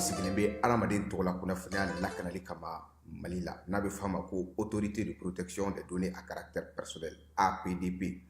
sigilen bɛ adamaden tɔgɔla kunnafoniya lakanali kama Mali la, n'a bɛ f'a ma ko Autorité de protection des données à caractère personnel, APDP,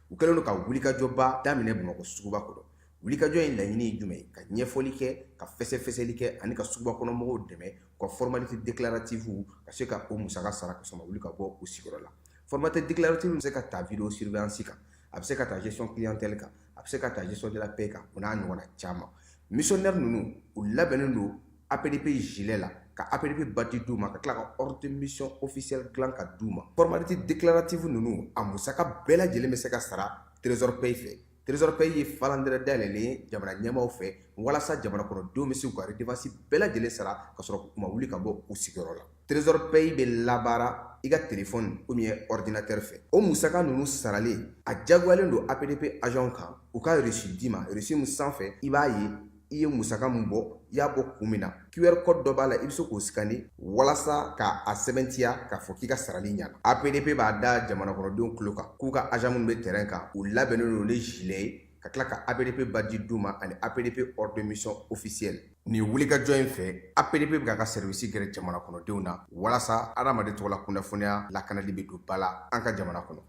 u kɛlen don ka wulikajɔba daminɛ Bamakɔ suguba kɔnɔ. Wulikajɔ in laɲini ye jumɛn ye? Ka ɲɛfɔli kɛ, ka fɛsɛfɛsɛli kɛ ani ka suguba kɔnɔ mɔgɔw dɛmɛ u ka formalité déclarative ka se ka o musaka sara ka sɔrɔ wuli ka bɔ u sigiyɔrɔ la. Formalité déclarative bɛ se ka ta vidéo surveillance kan, a bɛ se ka ta gestion clientèle kan, a bɛ se ka ta gestion de la paie kan, o n'a ɲɔgɔnna caman. Missionnaire ninnu, u labɛnnen don APDP gilet la, ka APDP badge d'u ma, ka tila ka ordre de mission officiel dilan ka d'u ma. Formalité déclarative ninnu, a musaka bɛɛ lajɛlen bɛ se ka sara Trésor Pay fɛ. Trésor Pay ye falandɛrɛ dayɛlɛlen ye jamana ɲɛmaaw fɛ walasa jamana kɔnɔdenw bɛ se k'u ka redevance bɛɛ lajɛlen sara ka sɔrɔ u ma wuli ka bɔ u sigiyɔrɔ la. Trésor Pay bɛ labaara i ka téléphone ou bien ordinateur fɛ. O musaka ninnu saralen, a diyagoyalen don APDP agent kan u ka reçu d'i ma, reçu min sanfɛ i b'a ye i ye musaka min bɔ, i y'a bɔ kun min na. QR code dɔ b'a la, i bɛ se k'o scanner walasa ka a sɛbɛntiya k'a fɔ k'i ka sarali ɲana. APDP b'a da jamana kɔnɔdenw tulo kan k'u ka agent minnu bɛ terrain kan, u labɛnnen don ni gilet ye, ka tila ka APDP badge d'u ma ani APDP ordre de mission officiel. Nin wulikajɔ in fɛ, APDP bɛ k'a ka service gɛrɛ jamana kɔnɔdenw na walasa adamaden tɔgɔla kunnafoniya lakanali bɛ don ba la an ka jamana kɔnɔ.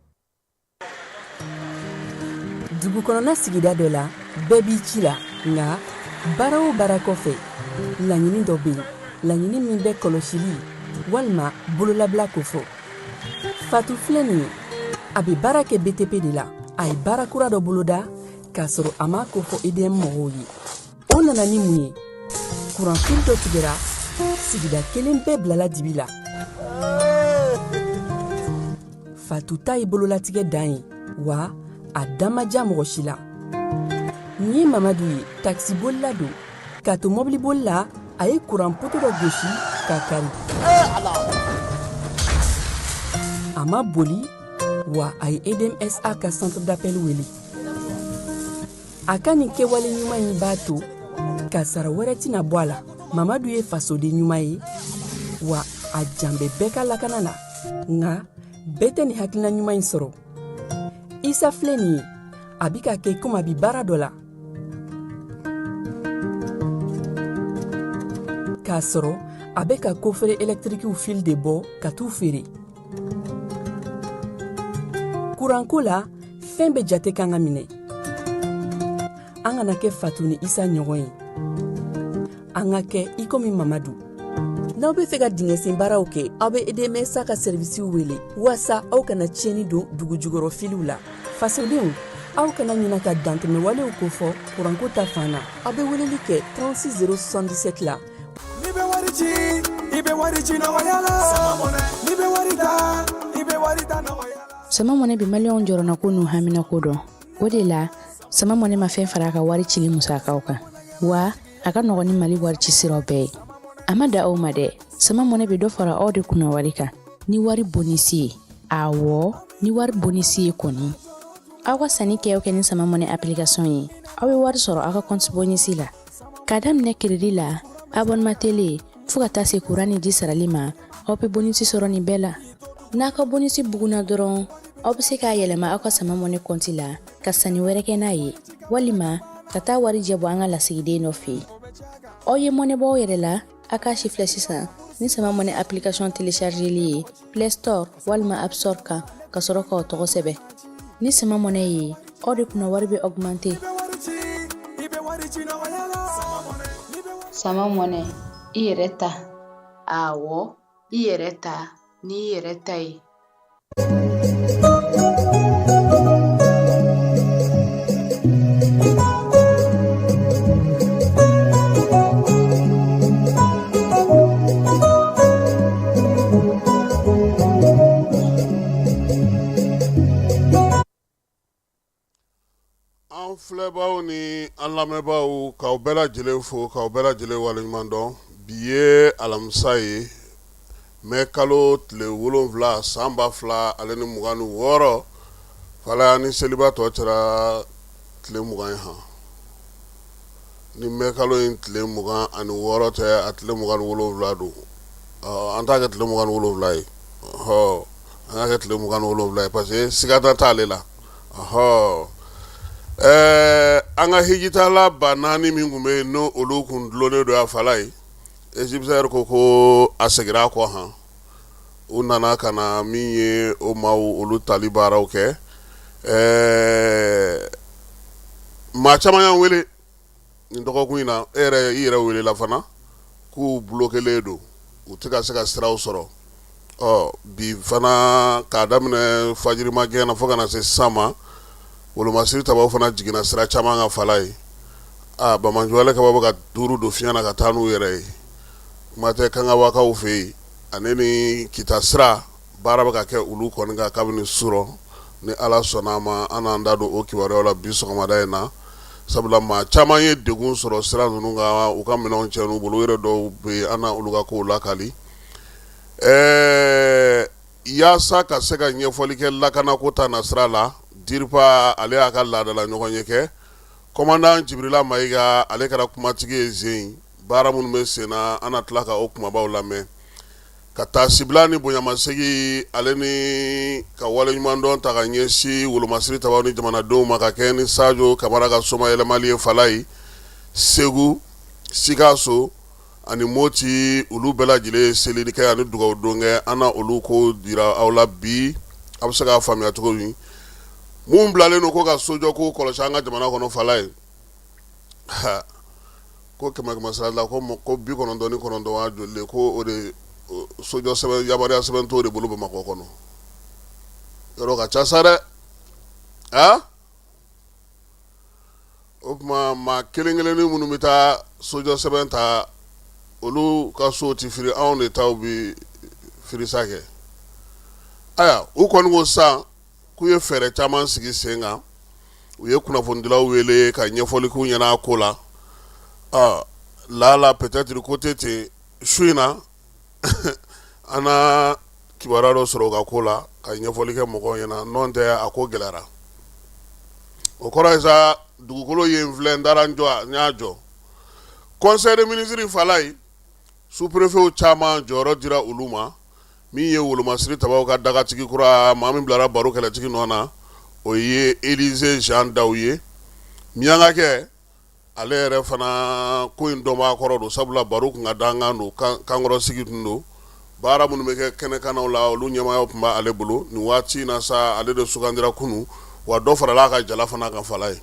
Dugu kɔnɔna sigida dɔ la, bɛɛ b'i ci la, nka baara o baara kɔfɛ, laɲini dɔ bɛ yen, laɲini min bɛ kɔlɔsili walima bololabila kofɔ. Fatu filɛ nin ye, a bɛ baara kɛ BTP de la. A ye baara kura dɔ boloda k'a sɔrɔ a m'a kofɔ EDM mɔgɔw ye. O nana ni mun ye? Kuranfili dɔ tigɛra, sigida kelen bɛɛ bilala dibi la. Fatu ta ye bololatigɛ dan ye, wa a da ma diya mɔgɔ si la. Nin ye Mamadu ye, takisibolila don. K'a to mɔbiliboli la, a ye kuran poto dɔ gosi k'a kari. A ma boli, wa a ye EDMSA ka centre d'appel wele. A ka nin kɛwale ɲuman in b'a to kasara wɛrɛ tɛna bɔ a la. Mamadu ye fasoden ɲuman ye, wa a jan bɛ bɛɛ ka lakana la. Nka bɛɛ tɛ nin hakilina ɲuman in sɔrɔ. Isa filɛ nin ye, a bi ka kɛ komi a bi baara dɔ la, k'a sɔrɔ a bɛ ka coffret ɛlɛtirikiw fil de bɔ ka t'u feere. Kuranko la, fɛn bɛɛ jate kan ka minɛ. An kana kɛ Fatu ni Isa ɲɔgɔn ye, an ka kɛ i komi Mamadu. N'aw bɛ fɛ ka dingɛsen baaraw kɛ, aw bɛ EDMSA ka sɛrivisiw wele waasa aw kana tiɲɛni don dugu jukɔrɔ filiw la. Fasodenw, aw kana ɲina ka dantɛmɛwalew kofɔ kuranko ta fan na. Aw bɛ weleli kɛ 36 077 la. N'i bɛ wari ci, i bɛ wari ci nɔgɔya la. N'i bɛ wari ta, i bɛ wari ta nɔgɔya la. Sama Mɔnɛ bɛ maliyɛnw jɔrɔnako n'u haminako dɔn. O de la, Sama Mɔnɛ ma fɛn fara a ka wari cili musakaw kan, wa a ka nɔgɔn ni Mali wari ci siraw bɛɛ ye. A ma da aw ma dɛ, Sama Mɔnɛ bɛ dɔ fara aw de kunna wari kan ni wari bonisi ye. Awɔ, ni wari bonisi ye kɔni. Aw ka sanni kɛ o kɛ ni Sama Mɔnɛ application ye, aw bɛ wari sɔrɔ aw ka compte bonisi la. K'a daminɛ crédit la, abonnement télé, fo ka taa se kuran ni ji sarali ma, aw bɛ bonisi sɔrɔ nin bɛɛ la. N'a ka bonisi bugunna dɔrɔn, aw bɛ se k'a yɛlɛma aw ka Sama Mɔnɛ kɔnti la ka sanni wɛrɛ kɛ n'a ye, walima ka taa warijɛ bɔ an ka lasigiden dɔ fɛ yen. Aw ye mɔnɛ bɔ aw yɛrɛ la, a k'a si filɛ sisan ni Sama Mɔnɛ application téléchargeli ye Play Store walima App Store kan, ka sɔrɔ k'aw tɔgɔ sɛbɛn. Ni Sama Mɔnɛ ye, aw de kunna wari bɛ augmenter. Sama Mɔnɛ, i yɛrɛ ta. Awɔ, i yɛrɛ ta n'i yɛrɛ ta ye. An filɛbaaw ni an lamɛnbaaw, k'aw bɛɛ lajɛlen fo, k'aw bɛɛ lajɛlen waleɲuman dɔn. Bi ye alamisa ye, mɛ kalo tile 7 san 2026. Fala ni seliba tɔ cɛra tile 20 ye han. Ni mɛ kalo in tile 26 tɛ, a tile 27 don. An t'a kɛ tile 27 ye, ɔhɔ, an k'a kɛ tile 27 ye parce que siga t'ale la. Ɔhɔ, ɛɛ, an ka hijitala 4000 min tun bɛ yen, n'o olu kun dulonnen don a fala ye. Egyptair ko ko a seginna a kɔ han u nana ka na min ye o maaw olu tali baaraw kɛ ɛɛ maa caman y'an wele nin dɔgɔkun in na e yɛrɛ i yɛrɛ welela fana k'u bulokelen don u tɛ ka se ka siraw sɔrɔ ɔ bi fana k'a daminɛ fajirimagɛn na fo ka na se sisan ma wolomasiri tabaw fana jiginna sira caman kan Falaye aa banbaanciwale kaba bɛ ka duuru don fiɲɛ na ka taa n'u yɛrɛ ye kuma tɛ kangabakaw fɛ yen ani ni kita sira baara bɛ ka kɛ olu kɔni kan kabini surɔ ni ala sɔnna a ma an n'an da don o kibaruyaw la bi sɔgɔmada in na sabula maa caman ye degun sɔrɔ sira ninnu kan u ka minɛnw cɛn u bolo u yɛrɛ dɔw bɛ yen an na olu ka kow lakali ɛɛ yaasa ka se ka ɲɛfɔli kɛ lakanako ta nasira la DIRPA ale y'a ka laadala ɲɔgɔnye kɛ commandant Jibirila Mayiga ale kɛra kumatigi ye zen baara minnu bɛ sen na an na tila ka o kumabaw lamɛn ka taasibila ni bonyamasegin ale ni ka waleɲumandɔn ta ka ɲɛsin wolomasiri tabaw ni jamanadenw ma ka kɛ ni Sajo Kamara ka somayɛlɛmali ye Falaye Segu Sikaso ani Moti olu bɛɛ lajɛlen ye seli kɛ ani dugawu don kɛ an na olu ko jira aw la bi a bɛ se k'a faamuya cogo min mun bilalen don ko ka sojɔ ko kɔlɔsi an ka jamana kɔnɔ Falaye ko kɛmɛ kɛmɛ sara la ko 99 waa joli ko o de sojɔ sɛbɛn yamaruya sɛbɛn t'o de bolo Bamakɔ kɔnɔ yɔrɔ ka ca sa dɛ a o tuma maa kelen kelennin minnu bɛ taa sojɔ sɛbɛn ta olu ka so tɛ firi anw de taw bɛ firisa kɛ ayiwa u kɔni ko sisan k'u ye fɛɛrɛ caman sigi sen kan u ye kunnafonidilaw wele ka ɲɛfɔli k'u ɲɛna a ko la lala peut-être ko tɛ ten su in na an na kibaruya dɔ sɔrɔ u ka ko la ka ɲɛfɔli kɛ mɔgɔw ɲɛna n'o tɛ a ko gɛlɛyara o kɔrɔ ye sa dugukolo ye n filɛ n taara n jɔ n y'a jɔ conseil des ministres Falaye sous-préfetw caman jɔyɔrɔ dira olu ma min ye wolomasiri tabaw ka dagatigi kura maa min bilara baro kɛlɛtigi nɔ na o ye Elize Jean Daw ye miyankakɛ ale yɛrɛ fana ko in dɔnbaa kɔrɔ don sabula baro tun ka dankan don kankɔrɔsigi tun don baara minnu bɛ kɛ kɛnɛkannaw la olu ɲɛmaaya tun b'ale bolo nin waati in na sa ale de sugandira kunun wa dɔ farala a ka jala fana kan Falaye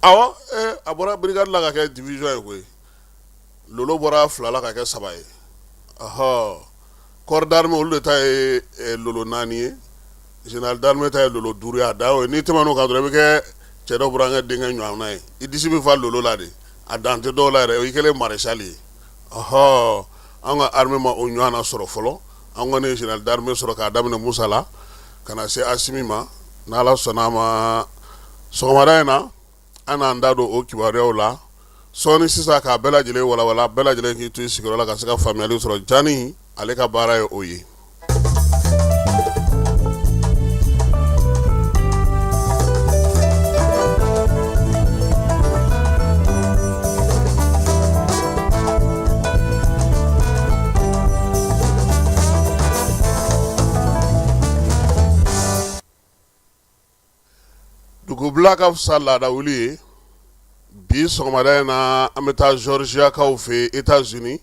awɔ a bɔra brigade la ka kɛ division ye koyi lolo bɔra 2 la ka kɛ 3 ye ɔhɔ corps d'armée olu de ta ye lolo 4 ye général d'armée ta ye lolo 5 ye a dan y'o ye n'i tɛmɛn'o kan dɔrɔn i bɛ kɛ cɛ dɔ burankɛ denkɛ ɲɔgɔnna ye i disi bɛ fa lolo la de a dan tɛ dɔw la yɛrɛ o y'i kɛlen maréchal ye ɔhɔ an ka armée ma o ɲɔgɔnna sɔrɔ fɔlɔ an kɔni ye général d'armée sɔrɔ k'a daminɛ Musa la ka na se Asimi ma n'Ala sɔnna a ma sɔgɔmada in na an n'an da don o kibaruyaw la sɔɔni sisan k'a bɛɛ lajɛlen walawala bɛɛ lajɛlen k'i to i sigiyɔrɔ la ka se ka faamuyali sɔrɔ Jani ale ka baara ye o ye. Dugubila ka fisa laada wuli ye bi sɔgɔmada in na an bɛ taa Georgiakaw fɛ yen États-Unis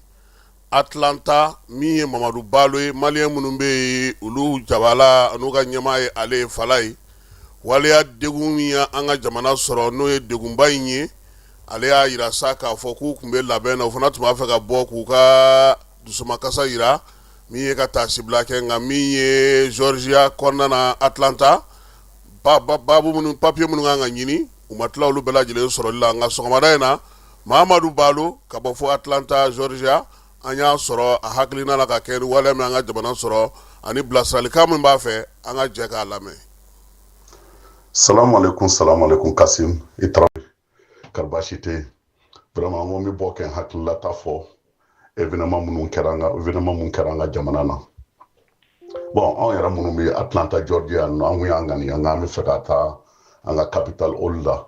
Atlanta min ye Mamadu Balo ye maliyɛn minnu bɛ yen olu jabala n'u ka ɲɛmaa ye ale ye Falaye waleya degun min ye an ka jamana sɔrɔ n'o ye degunba in ye ale y'a jira sa k'a fɔ k'u tun bɛ labɛn na u fana tun b'a fɛ ka bɔ k'u ka dusumakasa jira min ye ka taasibila kɛ nka min ye Georgia kɔnɔna na Atlanta babu minnu papiye minnu kan ka ɲini u ma tila olu bɛɛ lajɛlen sɔrɔli la nka sɔgɔmada in na Mamadu Balo ka bɔ fo Atlanta Georgia an y'a sɔrɔ a hakilina la ka kɛ ni waleya min an ka jamana sɔrɔ ani bilasiralikan min b'a fɛ an ka jɛ k'a lamɛn. Salamu alaikum, salamu alaikum Kasim i Tarawele kari baasi tɛ yen vraiment n ko n bɛ bɔ kɛ n hakililata fɔ événement minnu kɛra an ka événement mun kɛra an ka jamana na bon anw yɛrɛ minnu bɛ Atlanta Georgia yan nɔ an kun y'an ŋaniya n k'an bɛ fɛ ka taa an ka Capitol Hall la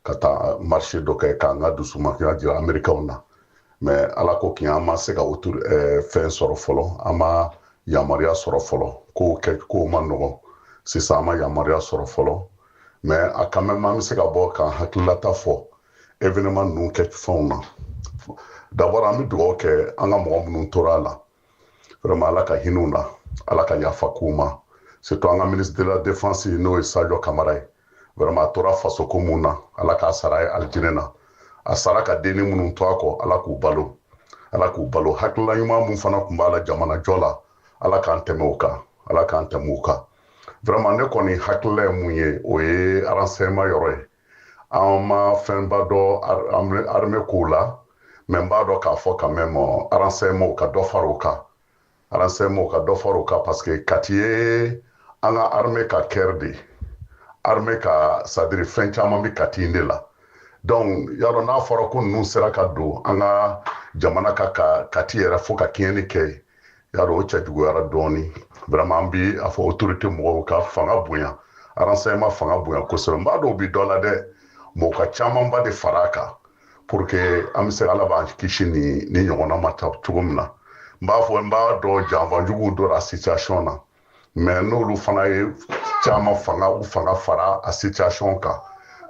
ka taa marche dɔ kɛ k'an ka dusumakaya jira Américains na mais ala ko tiɲɛ an ma se ka autour fɛn sɔrɔ fɔlɔ an ma yamaruya sɔrɔ fɔlɔ kow kɛ kow ma nɔgɔn sisan an ma yamaruya sɔrɔ fɔlɔ mais a quand même an bɛ se ka bɔ k'an hakililata fɔ. événement ninnu kɛ fɛnw na. D'abord, an bɛ dugawu kɛ an ka mɔgɔ minnu tora a la, vraiment Ala ka hinɛ u na, Ala ka yafa k'u ma, surtout an ka ministre de la défense, n'o ye Sadio Kamara ye. Vraiment, a tora fasoko mun na, Ala k'a sara ye alijinɛ na. A sara ka denni minnu to a kɔ, Ala k'u balo, Ala k'u balo. Hakilila ɲuman mun fana tun b'a la jamana jɔ la, Ala k'an tɛmɛ o kan, Ala k'an tɛmɛ o kan. Vraiment, ne kɔni hakilila ye mun ye, o ye renseignement yɔrɔ ye. An ma fɛnba dɔn armée kow la, mais n b'a dɔn k'a fɔ quand même renseignement ka dɔ fara o kan, renseignement ka dɔ fara o kan, parce que Kati ye an ka armée ka cœur de ye. Armée ka, c'est à dire fɛn caman bɛ Kati in de la. Donc y'a dɔn, n'a fɔra ko ninnu sera ka don an ka jamana ka Kati yɛrɛ fo ka tiɲɛni kɛ, y'a dɔn, o cɛjuguyara dɔɔni. Vraiment, an bi a fɔ autorité mɔgɔw ka fanga bonya, renseignement fanga bonya kosɛbɛ. N b'a dɔn u bi dɔ la dɛ, mais u ka camanba de fara a kan pour que an bɛ se, Ala b'an kisi ni ɲɔgɔnna ma cogo min na. N b'a fɔ, n b'a dɔn janfanjuguw donna situation na, mais n'olu fana ye caman fanga, u fanga fara a situation kan,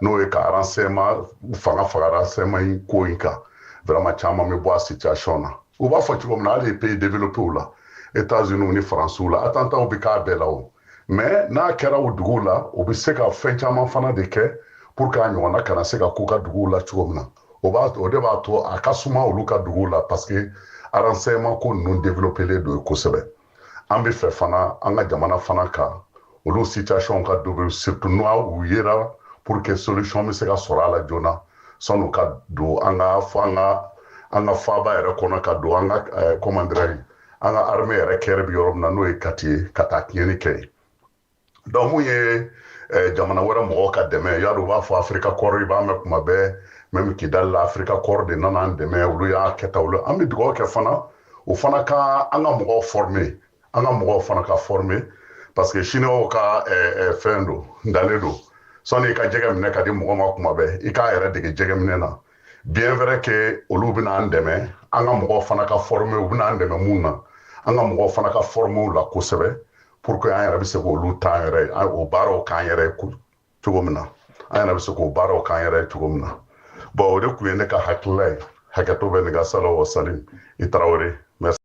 n'o ye ka renseignement u fanga fara renseignement in ko in kan, vraiment caman bɛ bɔ a situation na. U b'a fɔ cogo min na, hali pays développés la, États-Unis ni Faransiw la, attentats bɛ k'a bɛɛ la o, mais n'a kɛra o duguw la, u bɛ se ka fɛn caman fana de kɛ pour que a ɲɔgɔnna kana se ka k'u ka duguw la cogo min na. O b'a o de b'a to a ka suma olu ka duguw la, parce que renseignement ko ninnu développé don kosɛbɛ. An bɛ fɛ fana an ka jamana fana kan olu situation ka développer, surtout n'u u yera, pour que solution bɛ se ka sɔrɔ a la joona, san'u ka don an ka fɔ an ka faaba yɛrɛ kɔnɔ, ka don an ka, comment dirais-je, an ka armée yɛrɛ cœur bɛ yɔrɔ min na, n'o ye Kati ye, ka taa tiɲɛni kɛ yen. Donc mun ye jamana wɛrɛ mɔgɔw ka dɛmɛ, y'a dɔn, u b'a fɔ Africa Corps, i b'a mɛn kuma bɛɛ, même Kidali la, Africa Corps de nana an dɛmɛ, olu y'a kɛ tan, olu. An bɛ dugawu kɛ fana, o fana ka an ka mɔgɔw former, an ka mɔgɔw fana ka former, parce que chinois ka fɛn don ntalen don. Sɔnni i ka jɛgɛ minɛ ka di mɔgɔ ma kuma bɛɛ, i k'a yɛrɛ dege jɛgɛ minɛ na. Bien vrai que olu bɛna an dɛmɛ, an ka mɔgɔw fana ka former. U bɛna an dɛmɛ mun na, an ka mɔgɔw fana ka former u la kosɛbɛ, pour que an yɛrɛ bɛ se k'olu ta an yɛrɛ, o baaraw k'an yɛrɛ cogo min na, an yɛrɛ bɛ se k'o baaraw k'an yɛrɛ cogo min na. Bon, o de tun ye ne ka hakilila ye. Hakɛto bɛ nin ka sala wa salim. I Tarawele, merci.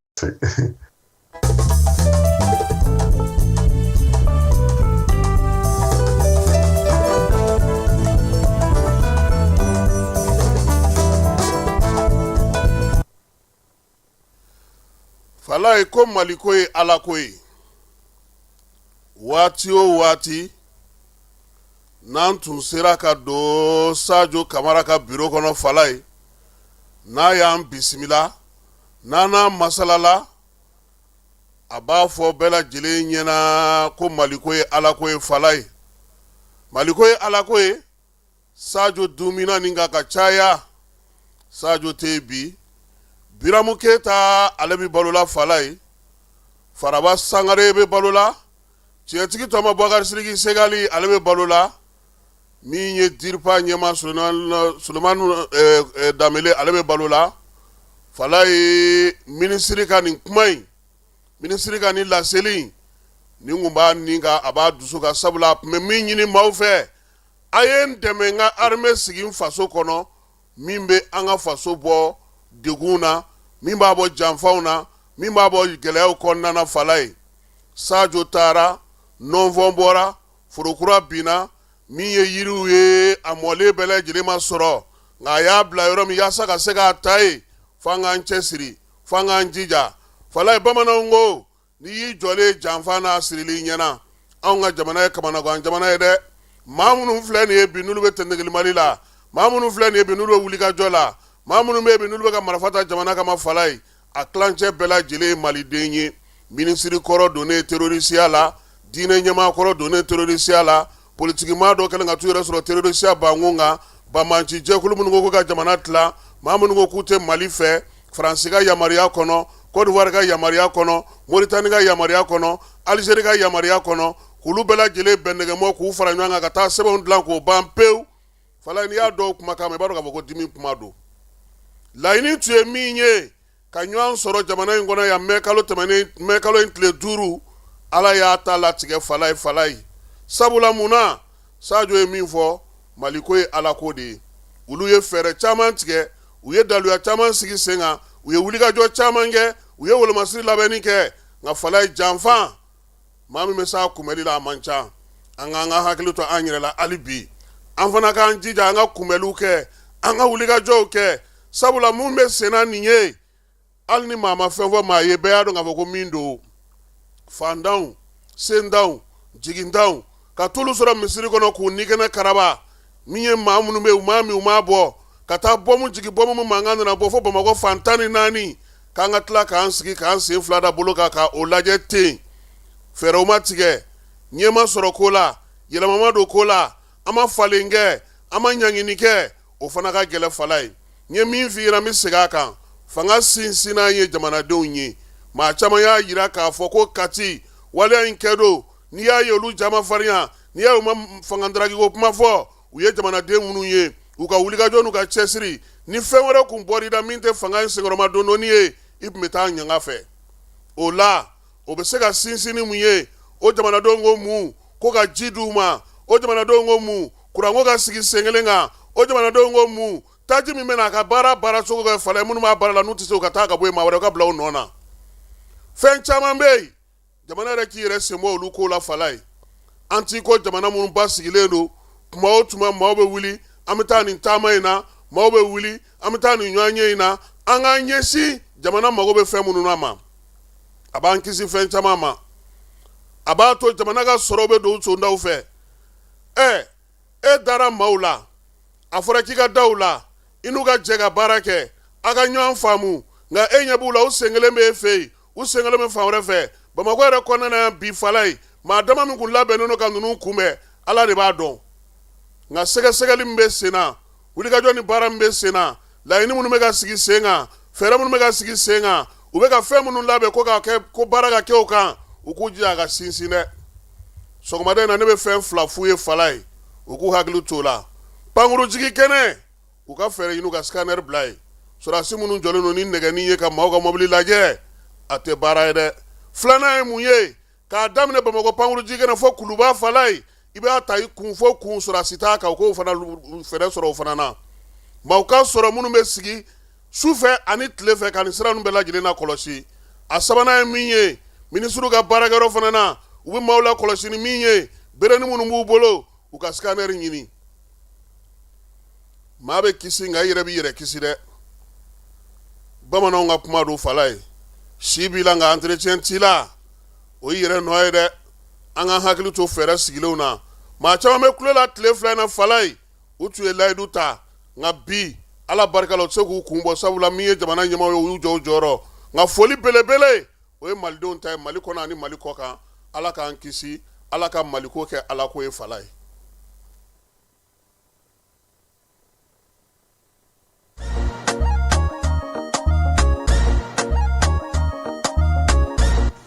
Falaye ko Maliko ye Ala ko ye. Waati o waati n'an tun sera ka don Sajo Kamara ka biro kɔnɔ, Falaye, n'a y'an bisimila, n'an n'a masalala, a b'a fɔ bɛɛ lajɛlen ɲɛna ko Maliko ye Ala ko ye. Falaye, Maliko ye Ala ko ye. Sajo dumina nin kan ka caya. Sajo tɛ yen bi. Biramu Keyita, ale bɛ balo la. Falaye, Faraba Sangare bɛ balo la. Tiɲɛtigi Tɔma Bubakari Sidiki Segali, ale bɛ balo la. Min ye DIRPA ɲɛmaa Sulemani Danbele, ale bɛ balo la. Falaye, minisiri ka nin kuma in, minisiri ka nin laseli in, nin kun b'a nin kan, a b'a dusu kan, sabula a tun bɛ min ɲini maaw fɛ: a ye n dɛmɛ n ka armée sigi n faso kɔnɔ, min bɛ an ka faso bɔ degun na, min b'a bɔ janfaw na, min b'a bɔ gɛlɛyaw kɔnɔna na. Falaye, Sajo taara, nɔnfɔn bɔra, forokura binna, min ye yiriw ye, a mɔlen bɛɛ lajɛlen ma sɔrɔ, nka a y'a bila yɔrɔ min yaasa ka se k'a ta yen. F'an k'an cɛsiri, f'an k'an jija. Falaye, bamananw ko n'i y'i jɔlen janfa n'a sirili ɲɛna. Anw ka jamana ye kamanagan jamana ye dɛ. Maa minnu filɛ nin ye bi, n'olu bɛ tɛntɛgili Mali la, maa minnu filɛ nin ye bi, n'olu bɛ wulikajɔ la, maa minnu bɛ yen bi, n'olu bɛ ka marifa ta jamana kama, Falaye, a tilancɛ bɛɛ lajɛlen ye maliden ye. Minisiri kɔrɔ donnen terorisiya la, diinɛ ɲɛmaa kɔrɔ donnen terorisiya la, politikimaa dɔ kɛlen ka t'u yɛrɛ sɔrɔ terorisiya bankun kan, banbaanci jɛkulu minnu ko ka jamana tila, maa minnu ko k'u tɛ Mali fɛ, Faransi ka yamaruya kɔnɔ, Côte d'Ivoire ka yamaruya kɔnɔ, Mauritanie ka yamaruya kɔnɔ, Algérie ka yamaruya kɔnɔ, k'olu bɛɛ lajɛlen bɛn nɛgɛmɔ k'u fara ɲɔgɔn kan ka taa sɛbɛnw dilan k'o ban pewu. Falaye, n'i y'a dɔw kumakan mɛn, i b'a dɔn k'a fɔ ko dimi kuma don. Laɲini tun ye min ye, ka ɲɔgɔn sɔrɔ jamana in kɔnɔ yan mɛ kalo tɛmɛnen, mɛ kalo in tile 5, Ala y'a ta latigɛ. Falaye, Falaye, sabula mun na? Sajo ye min fɔ, Maliko ye Ala ko de ye. Olu ye fɛɛrɛ caman tigɛ, u ye daluya caman sigi sen kan, u ye wulikajɔ caman kɛ, u ye wolomasiri labɛnni kɛ, nka Falaye janfa maa min bɛ s'a kunbɛli la a man ca. An k'an ka hakili to an yɛrɛ la hali bi, an fana k'an jija an ka kunbɛliw kɛ, an ka wulikajɔw kɛ, sabula mun bɛ senna nin ye, hali ni maa ma fɛn fɔ maa ye, bɛɛ y'a dɔn k'a fɔ ko min don. Fantanw, sentanw, jigintanw ka t'olu sɔrɔ misiri kɔnɔ k'u nikɛnɛ karaba, min ye maa minnu bɛ yen u m'a min u m'a bɔ, ka taa bɔmu jigin, bɔmu min mankan nana bɔ fo Bamakɔ fan 14, k'an ka tila k'an sigi k'an sen fila da bolo kan ka o lajɛ ten. Fɛɛrɛw ma tigɛ, ɲɛ ma sɔrɔ ko la, yɛlɛma ma don ko la, an ma falen kɛ, an ma ɲangini kɛ, o fana ka gɛlɛn Falaye. N ye min f'i ɲɛna, n bɛ segin a kan, fanga sinsinnan ye jamanadenw ye. Maa caman y'a jira k'a fɔ ko Kati waleya in kɛ don, n'i y'a ye olu ja ma farinya, n'i y'a ye u ma fanga daragiko kuma fɔ, u ye jamanaden minnu ye, u ka wulikajɔ n'u ka cɛsiri, ni fɛn wɛrɛ kun bɔr'i da min tɛ fanga in senkɔrɔma dondonni ye, i tun bɛ taa ɲanga fɛ. O la, o bɛ se ka sinsin ni mun ye? O jamanadenw ko mun? Ko ka ji d'u ma. O jamanadenw ko mun? Kuranko ka sigi sen kelen kan. O jamanadenw ko mun? Taji min bɛna a ka baara baara cogo kɛ Falaye, minnu b'a baara la n'u tɛ se, u ka taa ka bɔ yen, maa wɛrɛ ka bila u nɔ na. Fɛn caman bɛ yen, jamana yɛrɛ k'i yɛrɛ sen bɔ olu ko la Falaye. An t'i ko jamana minnu ba sigilen don, tuma o tuma maaw bɛ wuli, an bɛ taa nin taama in na, maaw bɛ wuli, an bɛ taa nin ɲɔgɔnye in na. An k'an ɲɛsin jamana mago bɛ fɛn minnu na ma. A b'an kisi fɛn caman ma, a b'a to jamana ka sɔrɔ bɛ don sondaw fɛ. Ɛ e dara maaw la, a fɔra k'i ka da u la, i n'u ka jɛ ka baara kɛ, a ka ɲɔgɔn faamu, nka e ɲɛ b'u la, u sen kelen bɛ e fɛ yen, u sen kelen bɛ fan wɛrɛ fɛ. Bamakɔ yɛrɛ kɔnɔna na yan bi Falaye, maa dama min kun labɛnnen don ka ninnu kunbɛn, Ala de b'a dɔn. Nka sɛgɛsɛgɛli min bɛ sen na, wulikajɔ ni baara min bɛ sen na, laɲini minnu bɛ ka sigi sen kan, fɛɛrɛ minnu bɛ ka sigi sen kan, u bɛ ka fɛn minnu labɛn ko ka kɛ, ko baara ka kɛ o kan, u k'u jija a ka sinsin dɛ. Sɔgɔmada in na, ne bɛ fɛn fila f'u ye Falaye, u k'u hakili t'o la. Pankurujigi kɛnɛ, u ka fɛɛrɛ ɲini ka scanner bila yen. Sɔrɔdasi minnu jɔlen don ni nɛgɛnin ye ka maaw ka mobili lajɛ, a tɛ baara ye dɛ. Filanan ye mun ye? K'a daminɛ Bamakɔ pankurujigi kɛnɛ fo Kuluba Falaye, i b'a ta i kun fo kun, sɔrɔdasi t'a kan, u k'o fana fɛɛrɛ sɔrɔ o fana na. Maaw ka sɔrɔ minnu bɛ sigi su fɛ ani tile fɛ ka nin sira ninnu bɛɛ lajɛlen na kɔlɔsi. A sabanan ye min ye, minisiriw ka baarakɛyɔrɔ fana na, u bɛ maaw la kɔlɔsi ni min ye, berenin minnu b'u bolo, u ka scanner ɲini. Maa bɛ kisi, nka i yɛrɛ b'i yɛrɛ kisi dɛ. Bamananw ka kuma don Falaye, si b'i la nka entretien t'i la, o y'i yɛrɛ nɔ ye dɛ. An ka hakili to fɛɛrɛ sigilenw na. Maa caman bɛ kule la tile fila in na Falaye, u tun ye layidu ta, nka bi Ala barika la u tɛ se k'u kun bɔ, sabula min ye jamana ɲɛmaaw ye, u y'u jɔ u jɔyɔrɔ. Nka foli belebele o ye malidenw ta ye, Mali kɔnɔ ani Mali kɔ kan. Ala k'an kisi, Ala ka Maliko kɛ Ala ko ye Falaye.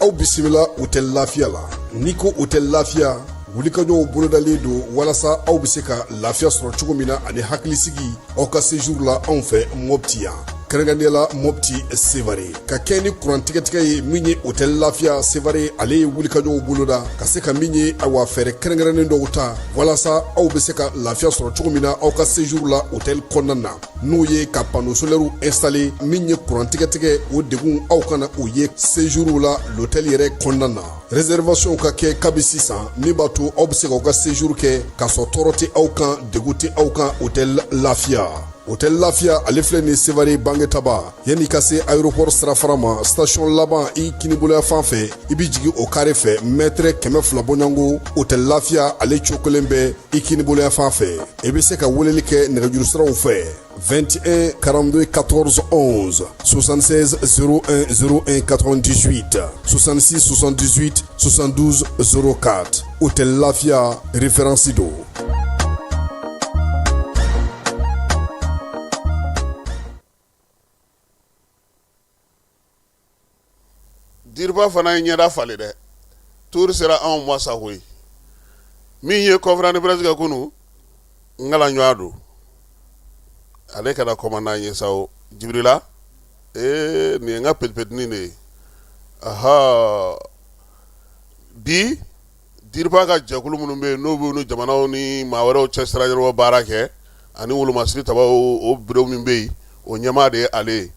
Aw bisimila Hôtel Lafiya la. N'i ko Hôtel Lafiya, wulikajɔw bolodalen don walasa aw bɛ se ka lafiya sɔrɔ cogo min na ani hakilisigi aw ka séjour la anw fɛ Mopti yan, kɛrɛnkɛrɛnnenya la Mopti Sevare. Ka kɛ ni kuran tigɛtigɛ ye, min ye Hôtel Lafiya Sevare, ale ye wulikajɔw boloda ka se ka min ye awa fɛɛrɛ kɛrɛnkɛrɛnnen dɔw ta walasa aw bɛ se ka lafiya sɔrɔ cogo min na aw ka séjour la hôtel kɔnɔna na, n'o ye ka panneau solaire installer. Min ye kuran tigɛtigɛ, o degun aw kana o ye séjour la l'hôtel yɛrɛ kɔnɔna na. Réservation ka kɛ kabi sisan, min b'a to aw bɛ se k'aw ka séjour kɛ k'a sɔrɔ tɔɔrɔ tɛ aw kan, degun tɛ aw kan. Hôtel Lafiya, Hôtel Lafiya, ale filɛ nin Sevare Bangetaba, yanni ka se aéroport sirafara ma, station laban i kiniboloya fan fɛ, i bɛ jigin o kare fɛ mètre 200 bɔɲɔgɔnko. Hôtel Lafiya, ale cokolen bɛ i kiniboloya fan fɛ. I bɛ se ka weleli kɛ nɛgɛjuru siraw fɛ: 21 42 14 11, 76 01 01 98, 66 78 72 04. Hôtel Lafiya, référence don. DIRPA fana ye ɲɛda falen dɛ. Tour sera anw ma sa koyi. Min ye conférence de presse kɛ kunun, n kala ɲɔgɔn don, ale kɛra commandant ye sa o. Jibirila, ee, nin ye n ka petipetinin de ye. Aha, bi DIRPA ka jɛkulu minnu bɛ yen, n'u b'u ni jamanaw ni maa wɛrɛw cɛ sira ɲɛnabɔ baara kɛ. ani wolomasiri tabaw o bureau min bɛ yen, o ɲɛmaa de ye ale ye.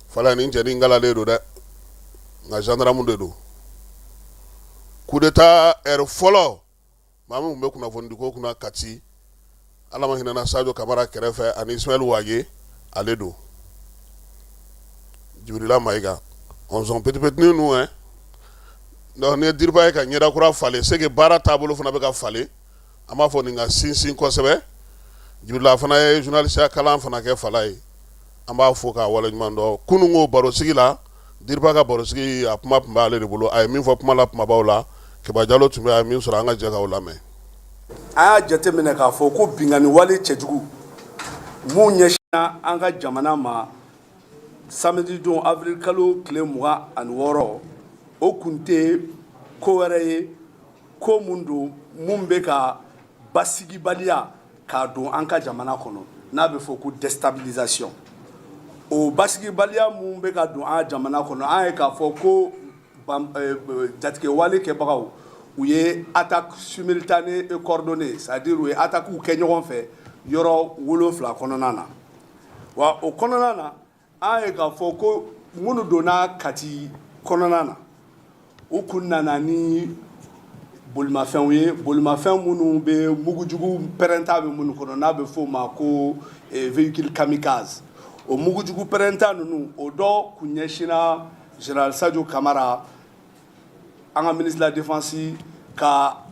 Falaye, nin cɛnin kalalen don dɛ, nka gendarme de don. Coup d'état ɛri fɔlɔ, maa min tun bɛ kunnafonidiko kunna Kati, Ala ma hinɛna Sajo Kamara kɛrɛfɛ ani Ismaël Wagué, ale don. Djibrila Maïga, ɔnzɔn petit petit ninnu hein. Donc ni ye DIRPA ye ka ɲɛda kura falen, c'est que baara taabolo fana bɛ ka falen. An b'a fɔ nin ka sinsin kosɛbɛ. Djibrila fana ye journaliste kalan fana kɛ Falaye. An b'a fo k'a waleɲuman dɔn. Kunun ko barosigi la, DIRPA ka barosigi, a kuma tun b'ale de bolo. A ye min fɔ kuma la kumabaw la, Keba Jalo tun bɛ, a ye min sɔrɔ, an ka jɛ k'aw lamɛn. An y'a jateminɛ k'a fɔ ko binkanni wale cɛjugu mun ɲɛsinna an ka jamana ma samedi don avril kalo tile 26, o kun tɛ ko wɛrɛ ye, ko mun don mun bɛ ka basigibaliya k'a don an ka jamana kɔnɔ, n'a bɛ fɔ ko déstabilisation. O basigibaliya mun bɛ ka don an ka jamana kɔnɔ, an ye k'a fɔ ko jatigɛwale kɛbagaw, u ye attaque simultanée et coordonnée, c'est à dire u ye attaque kɛ ɲɔgɔn fɛ yɔrɔ 7 kɔnɔna na. Wa o kɔnɔna na, an ye k'a fɔ ko minnu donna Kati kɔnɔna na, u kun nana ni bolimafɛnw ye, bolimafɛn minnu bɛ mugujugu pɛrɛnta bɛ minnu kɔnɔ, n'a bɛ f'o ma ko véhicule kamikaze. O mugujugu pɛrɛnta ninnu, o dɔ kun ɲɛsinna général Sadio Kamara, an ka ministre de la défense ka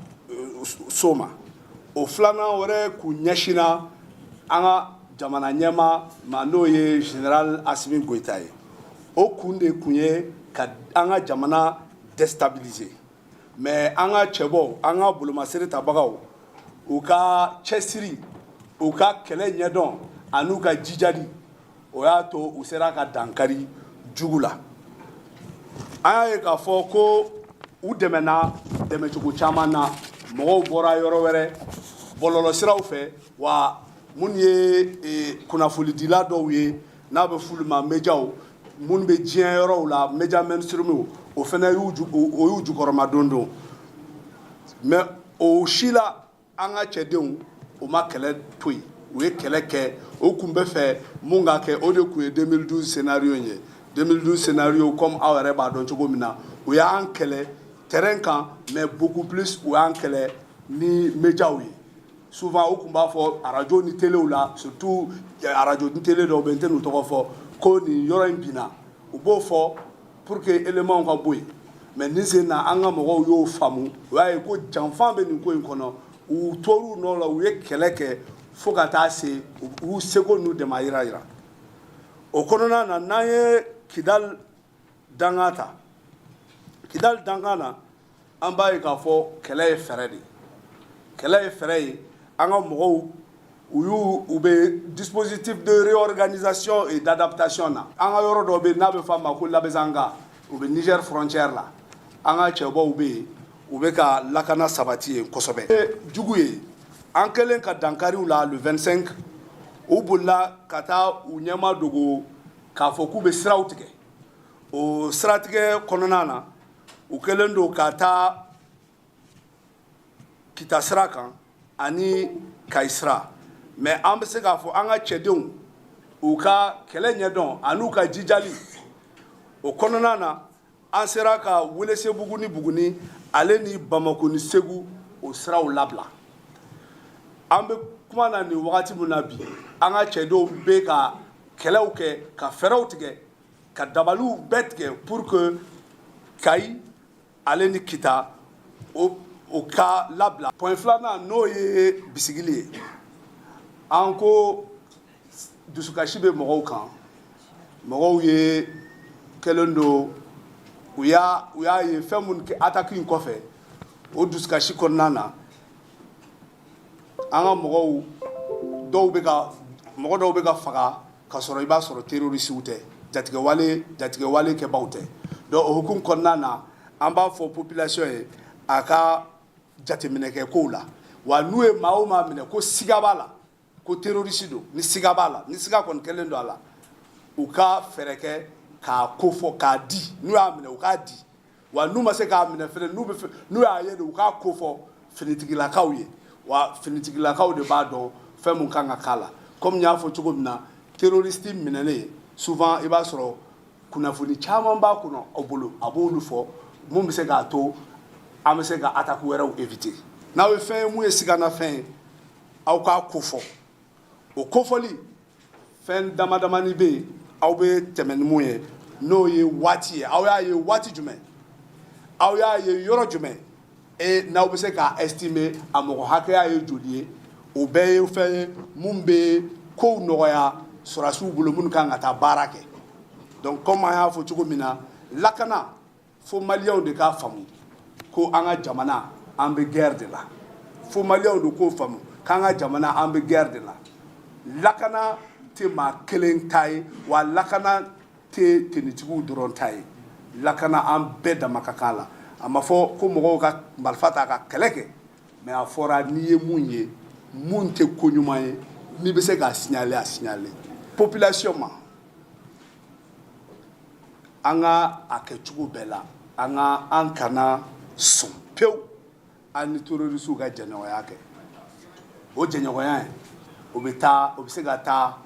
so ma. O filanan wɛrɛ kun ɲɛsinna an ka jamana ɲɛmaa ma, n'o ye général Assimi Goïta ye. O kun de kun ye ka an ka jamana déstabiliser. Mais an ka cɛbɔw, an ka bolomasiri tabagaw, u ka cɛsiri, u ka kɛlɛ ɲɛdɔn an'u ka jijali, o y'a to u sera ka dankari jugu la. An y'a ye k'a fɔ ko u dɛmɛna dɛmɛcogo caman na, mɔgɔw bɔra yɔrɔ wɛrɛ bɔlɔlɔsiraw fɛ, wa minnu ye kunnafonidila dɔw ye, n'a bɛ f'olu ma médiaw, minnu bɛ diɲɛ yɔrɔw la, média mainstream, o fana y'u o y'u jukɔrɔma don don. Mais o si la, an ka cɛdenw, u ma kɛlɛ to yen, u ye kɛlɛ kɛ. O kun bɛ fɛ mun ka kɛ, o de kun ye 2012 scénario in ye. 2012 scénario, comme aw yɛrɛ b'a dɔn cogo min na, u y'an kɛlɛ terrain kan, mais beaucoup plus u y'an kɛlɛ ni médiaw ye. Souvent u kun b'a fɔ arajo ni telew la, surtout arajo ni télé dɔw bɛ, n tɛ n'u tɔgɔ fɔ, ko nin yɔrɔ in binna. U b'o fɔ pour que éléments ka bɔ yen. Mais nin sen na, an ka mɔgɔw y'o faamu, u y'a ye ko janfan bɛ nin ko in kɔnɔ. U tor'u nɔ la, u ye kɛlɛ kɛ fo ka taa se u y'u seko n'u dɛmɛ yira. O kɔnɔna na, n'an ye Kidal dankan ta, Kidal dankan na, an b'a ye k'a fɔ kɛlɛ ye fɛɛrɛ de ye, kɛlɛ ye fɛɛrɛ ye. An ka mɔgɔw, u y'u u bɛ dispositif de réorganisation et d'adaptation na. An ka yɔrɔ dɔ bɛ yen n'a bɛ fɔ a ma ko Labezanga, u bɛ Niger frontière la. An ka cɛbaw bɛ yen, u bɛ ka lakana sabati yen kosɛbɛ. Jugu ye an kɛlen ka dankariw la le 25, u bolila ka taa u ɲɛma dogo k'a fɔ k'u bɛ siraw tigɛ. O siratigɛ kɔnɔna na, u kɛlen don ka taa Kita sira kan ani Kayi sira. Mais an bɛ se k'a fɔ an ka cɛdenw, u ka kɛlɛ ɲɛdɔn an'u ka jijali, o kɔnɔna na, an sera ka Welesebugu ni Buguni, ale ni Bamako ni Segu, o siraw labila. An bɛ kuma na nin wagati min na bi, an ka cɛdenw bɛ ka kɛlɛw kɛ, ka fɛɛrɛw tigɛ, ka dabaliw bɛɛ tigɛ pour que Kayi ale ni Kita, o ka labila. Point filanan, n'o ye bisigili ye, an ko dusukasi bɛ mɔgɔw kan. Mɔgɔw ye kɛlen don, u y'a ye fɛn minnu kɛ attaque in kɔfɛ. O dusukasi kɔnɔna na, an ka mɔgɔw dɔw bɛ ka, mɔgɔ dɔw bɛ ka faga ka sɔrɔ i b'a sɔrɔ terroristew tɛ, jatigɛwale kɛbaw tɛ. Donc o hukumu kɔnɔna na, an b'a fɔ population ye a ka jateminɛ kɛ kow la. Wa n'u ye maa o maa minɛ ko siga b'a la ko terroriste don, ni siga b'a la, ni siga kɔni kɛlen don a la, u ka fɛɛrɛ kɛ k'a ko fɔ k'a di. N'u y'a minɛ, u k'a di. Wa n'u ma se k'a minɛ fɛnɛ, n'u bɛ fɛ, n'u y'a ye de, u k'a ko fɔ finitigilakaw ye. Wa finitigilakaw de b'a dɔn fɛn mun kan ka k'a la. Comme n y'a fɔ cogo min na, terroriste minɛnen, souvent i b'a sɔrɔ kunnafoni caman b'a kɔnɔ aw bolo, a b'olu fɔ mun bɛ se k'a to an bɛ se ka attaque wɛrɛw éviter. N'aw ye fɛn ye mun ye siganafɛn ye, aw k'a kofɔ. O kofɔli fɛn dama damani bɛ yen aw bɛ tɛmɛ ni mun ye, n'o ye waati ye. Aw y'a ye waati jumɛn, aw y'a ye yɔrɔ jumɛn, e n'aw bɛ se k'a estimer a mɔgɔ hakɛya ye joli ye. O bɛɛ ye fɛn ye mun bɛ kow nɔgɔya sɔrɔdasiw bolo minnu kan ka taa baara kɛ. Donc comme an y'a fɔ cogo min na, lakana, fo maliyɛnw de k'a faamu ko an ka jamana, an bɛ guerre de la. Fo maliyɛnw de k'o faamu k'an ka jamana, an bɛ guerre de la. Lakana tɛ maa kelen ta ye, wa lakana tɛ tenitigiw dɔrɔn ta ye. Lakana, an bɛɛ dama ka kan la. A ma fɔ ko mɔgɔw ka marifa ta ka kɛlɛ kɛ, mais a fɔra n'i ye mun ye mun tɛ ko ɲuman ye, n'i bɛ se k'a signaler, a signaler population ma. An ka a kɛ cogo bɛɛ la, an ka an kana sɔn pewu an ni terroristew ka jɛɲɔgɔnya kɛ. O jɛɲɔgɔnya in, o bɛ taa, o bɛ se ka taa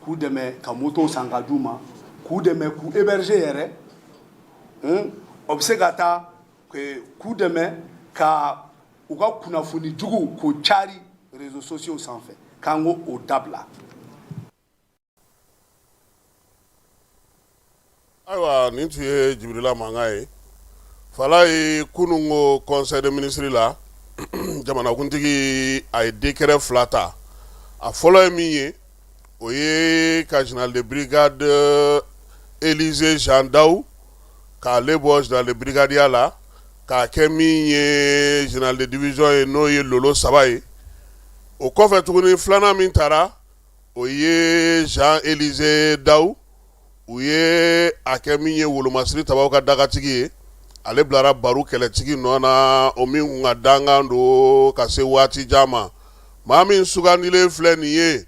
k'u dɛmɛ ka motow san ka d'u ma, k'u dɛmɛ k'u héberger yɛrɛ, o bɛ se ka taa k'u dɛmɛ ka u ka kunnafoni jugu k'o cari réseaux sociaux sanfɛ, k'an k'o dabila. Ayiwa, nin tun ye Jibirila mankan ye. Falayi, kunun ko conseil des ministres la, jamanakuntigi a ye décret fila ta. A fɔlɔ ye min ye, o ye ka général de brigade Élisée Jean Daou k'ale bɔ général de brigade ya la k'a kɛ min ye général de division ye, n'o ye lolo 3 ye. O kɔfɛ tuguni, filanan min taara, o ye Jean Élisée Daou, u ye a kɛ min ye wolomasiri tabaw ka dagatigi ye. Ale bilara Baru kɛlɛtigi nɔ na, o min kun ka dankan don ka se waati jan ma. Maa min sugandilen filɛ nin ye,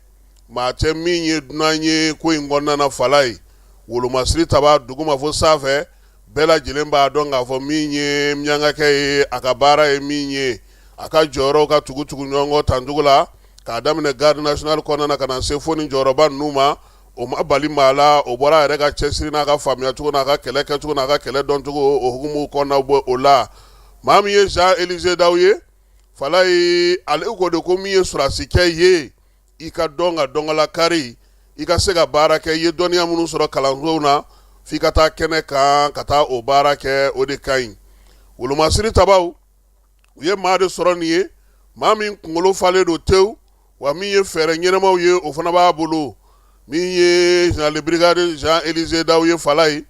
maa tɛ min ye dunan ye ko in kɔnɔna na. Falayi, wolomasiri taba duguma fo sanfɛ, bɛɛ lajɛlen b'a dɔn k'a fɔ min ye miyankakɛ ye, a ka baara ye min ye, a ka jɔyɔrɔw ka tugutugu ɲɔgɔn kɔ tancogo la, k'a daminɛ garde nationale kɔnɔna na ka na se fo ni jɔyɔrɔba ninnu ma. O ma bali maa la, o bɔra a yɛrɛ ka cɛsiri n'a ka faamuya cogo n'a ka kɛlɛ kɛcogo n'a ka kɛlɛ dɔncogo, o hukumu kɔnɔna bɔ o la. Maa min ye Jean Élisée Daou ye, Falayi, ale ko de ko min ye sɔrɔdasikɛ ye, i ka dɔn ka dɔnkala kari, i ka se ka baara kɛ. I ye dɔnniya minnu sɔrɔ kalansow na, f'i ka taa kɛnɛ kan ka taa o baara kɛ, o de ka ɲi. Wolomasiri tabaw, u ye maa de sɔrɔ nin ye, maa min kunkolo falen don tewu, wa min ye fɛɛrɛ ɲɛnamaw ye, o fana b'a bolo. Min ye général de brigade Jean Élisée Daou ye, Falayi,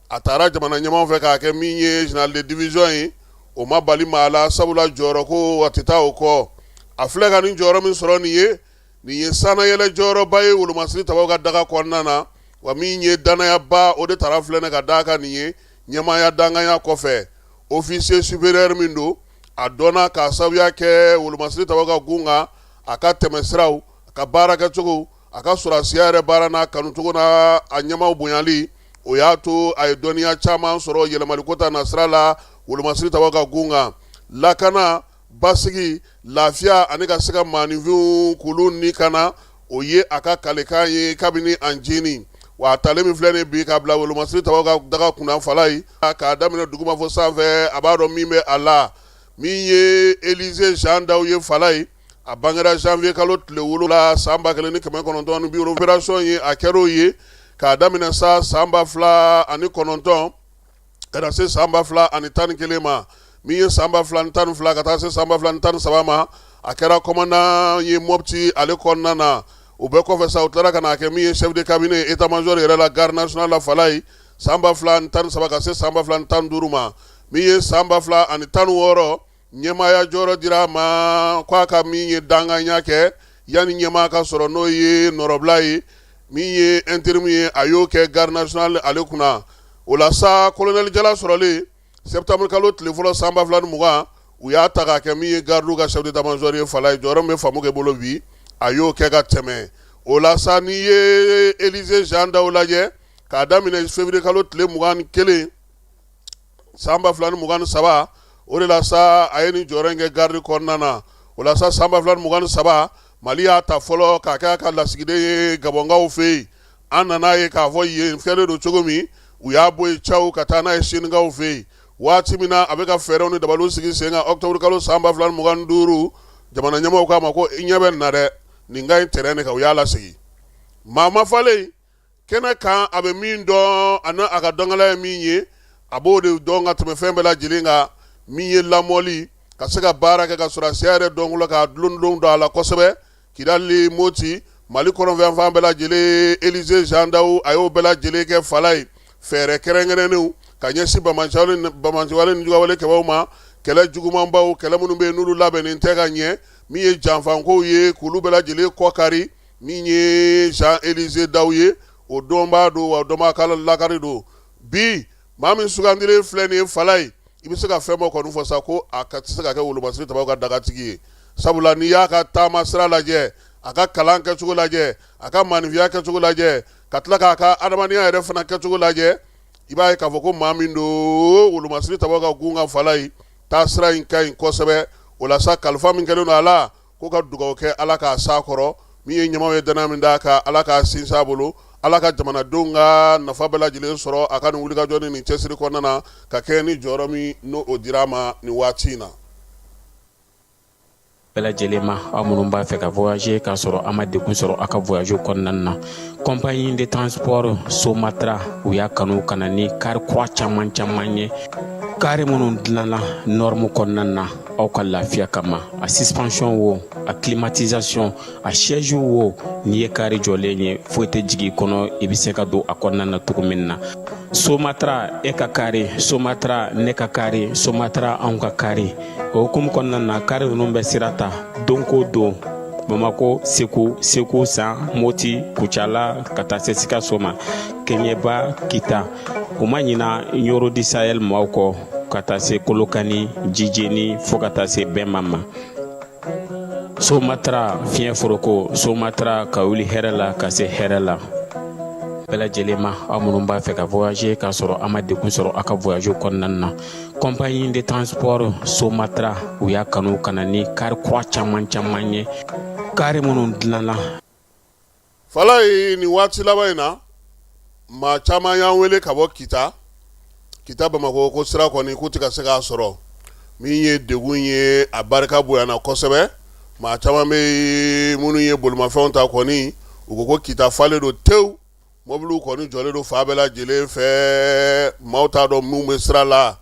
a taara jamana ɲɛmaaw fɛ k'a kɛ min ye général de division ye. O ma bali maa la, sabula jɔyɔrɔ ko a tɛ taa o kɔ. A filɛ ka nin jɔyɔrɔ min sɔrɔ nin ye, nin ye sannayɛlɛ jɔyɔrɔba ye wolomasiri tabaw ka daga kɔnɔna na, wa min ye dannayaba, o de taara filɛ ka d'a kan nin ye ɲɛmaaya danganya kɔfɛ. Officier supérieur min don, a dɔnna k'a sababuya kɛ wolomasiri tabaw ka gun kan, a ka tɛmɛsiraw, a ka baarakɛcogo, a ka sɔrɔdasiya yɛrɛ baara n'a kanucogo n'a a ɲɛmaaw bonyali, o y'a to a ye dɔnniya caman sɔrɔ yɛlɛmaliko ta nasira la wolomasiri tabaw ka gun kan. Lakana, basigi, lafiya ani ka se ka maaninfinw k'olu ni kana, o ye a ka kalekan ye kabini an jeni. Wa a talen min filɛ nin bi ka bila wolomasiri tabaw ka daga kunna, Falayi, k'a daminɛ duguma fo sanfɛ, a b'a dɔn min bɛ a la. Min ye Élisée Jean Daou ye, Falayi, a bangera janvier kalo tile 7 san 1970. Opération ye, a kɛra o ye k'a daminɛ sa san 2009 ka na se san 2011 ma. Min ye san 2012 ka taa se san 2013 ma, a kɛra commandant ye Mopti ale kɔnɔna na. O bɛɛ kɔfɛ sa, u tilara ka n'a kɛ min ye chef de cabinet état major yɛrɛ la garde nationale la, Falayi, san 2013 ka se san 2015 ma. Min ye san 2016, ɲɛmaaya jɔyɔrɔ dira a ma k'a ka min ye danganya kɛ yanni ɲɛmaa ka sɔrɔ, n'o ye nɔrɔbila ye, min ye intérim ye, a y'o kɛ garde nationale ale kunna. O la sa, colonel jala sɔrɔlen septembre kalo tile fɔlɔ san 2020, u y'a ta k'a kɛ min ye garde ka chef d'état major ye. Falayi, jɔyɔrɔ min bɛ Famukɛ bolo bi, a y'o kɛ ka tɛmɛ. O la sa, n'i ye Élisée Jean Daou lajɛ, k'a daminɛ février kalo tile 21 san 2023, o de la sa a ye nin jɔyɔrɔ in kɛ garde kɔnɔna na. O la sa, san 2023, Mali y'a ta fɔlɔ k'a kɛ a ka lasigiden ye Gabɔnkaw fɛ yen. An nana ye k'a fɔ yen kɛlen don cogo min, u y'a bɔ yen caw ka taa n'a ye Sinikaw fɛ yen. Waati min na a bɛ ka fɛɛrɛw ni dabaliw sigi sen kan octobre kalo san 2025, jamana ɲɛmaaw k'a ma ko i ɲɛ bɛ nin na dɛ, nin ka ɲi terrain de kan, u y'a lasegin. Maa ma falen kɛnɛ kan, a bɛ min dɔn ani a ka dɔnkala ye min ye, a b'o de dɔn ka tɛmɛ fɛn bɛɛ lajɛlen kan, min ye lamɔli, ka se ka baara kɛ ka sɔrɔdasiya yɛrɛ dɔn la k'a dulon don a la kosɛbɛ. Kidali, Moti, Mali kɔrɔnfɛ fan bɛɛ lajɛlen, Élisée Jean Dawu a y'o bɛɛ lajɛlen kɛ fala ye. Fɛɛrɛ kɛrɛnkɛrɛnnenw ka ɲɛsin banbaanciwale ni juguyawale kɛbaaw ma, kɛlɛ jugumanbaw, kɛlɛ minnu bɛ yen n'olu labɛnnen tɛ ka ɲɛ, min ye janfankow ye, k'olu bɛɛ lajɛlen kɔ kari. Min ye Jean Élisée Dawu ye, o dɔnbaa don, wa dɔnbaa kala lakari don. Bi maa min sugandilen filɛ nin ye fala ye, i bɛ se ka fɛn bɔ kɔni fɔ sa ko a ka tɛ se ka kɛ wolomasiri tabaw ka dagatigi ye, sabula n'i y'a ka taama sira lajɛ, a ka kalan kɛcogo lajɛ, a ka maaninfinya kɛcogo lajɛ, ka tila k'a ka adamadenya yɛrɛ fana kɛcogo lajɛ, i b'a ye k'a fɔ ko maa min don wolomasiri tabaw ka gun ka fala ye, taa sira in ka ɲi kosɛbɛ. O la sa, kalifa min kɛlen don a la, ko ka dugawu kɛ Ala k'a s'a kɔrɔ. Min ye ɲɛmaaw ye danaya min d'a kan, Ala k'a sinsin a bolo, Ala ka jamanadenw ka nafa bɛɛ lajɛlen sɔrɔ a ka nin wulikajɔ ni nin cɛsiri kɔnɔna na, ka kɛ ni jɔyɔrɔ min n'o o dira a ma nin waati in na. Bɛɛ lajɛlen ma, aw minnu b'a fɛ ka voyager k'a sɔrɔ a ma degun sɔrɔ aw ka voyage kɔnɔna na, compagnie de transport Somatra, u y'a kanu ka na ni kari kura caman caman ye, kari minnu dilanna norme kɔnɔna na aw ka lafiya kama. A suspension wo, a climatisation, a siège wo, n'i ye kari jɔlen ye, foyi tɛ jigin i kɔnɔ, i bɛ se ka don a kɔnɔna na cogo min na. Somatra, e ka kari Somatra, ne ka kari Somatra, anw ka kari. O hukumu kɔnɔna na, kari ninnu bɛ sira ta don ko don, Bamako, Segu, Segu San, Moti, Kucala, ka taa se Sikaso ma, Keɲeba, Kita. U ma ɲina Ɲoro du Sahel maaw kɔ, ka taa se Kolokani, Jijeni, fo ka taa se Bɛnba ma. Somatra fiɲɛ foroko, Somatra ka wuli hɛrɛ la ka se hɛrɛ la. Bɛɛ lajɛlen ma, aw minnu b'a fɛ ka voyager k'a sɔrɔ a ma degun sɔrɔ aw ka voyage kɔnɔna na, compagnie de transport Somatra, u y'a kanu ka na ni kari kura caman caman ye, kari minnu dilanna. Fala ye, nin waati laban in na, maa caman y'an wele ka bɔ Kita, Kita Bamakɔ, ko sira kɔni k'u tɛ ka se k'a sɔrɔ. Min ye degun ye, a barika bonyana kosɛbɛ. Maa caman bɛ yen minnu ye bolimafɛnw ta kɔni, u ko ko Kita falen don tewu, mɔbiliw kɔni jɔlen don fan bɛɛ lajɛlen fɛ, maaw t'a dɔn minnu bɛ sira la.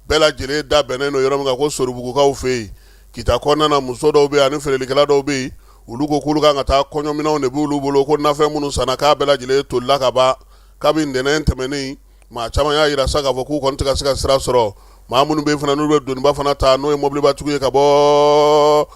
Bɛɛ lajɛlen da bɛnnen don yɔrɔ min kan, ko Soribugukaw fɛ yen, Kita kɔnɔna na, muso dɔw bɛ yen ani feerelikɛla dɔw bɛ yen, olu ko k'olu kan ka taa kɔɲɔminɛnw de b'olu bolo, ko nafɛn minnu sanna k'a bɛɛ lajɛlen tolila ka ban kabi ntɛnɛn tɛmɛnen. Maa caman y'a jira sa k'a fɔ k'u kɔni tɛ ka se ka sira sɔrɔ. Maa minnu bɛ yen fana n'olu bɛ doniba fana ta, n'o ye mɔbilibatigiw ye ka bɔ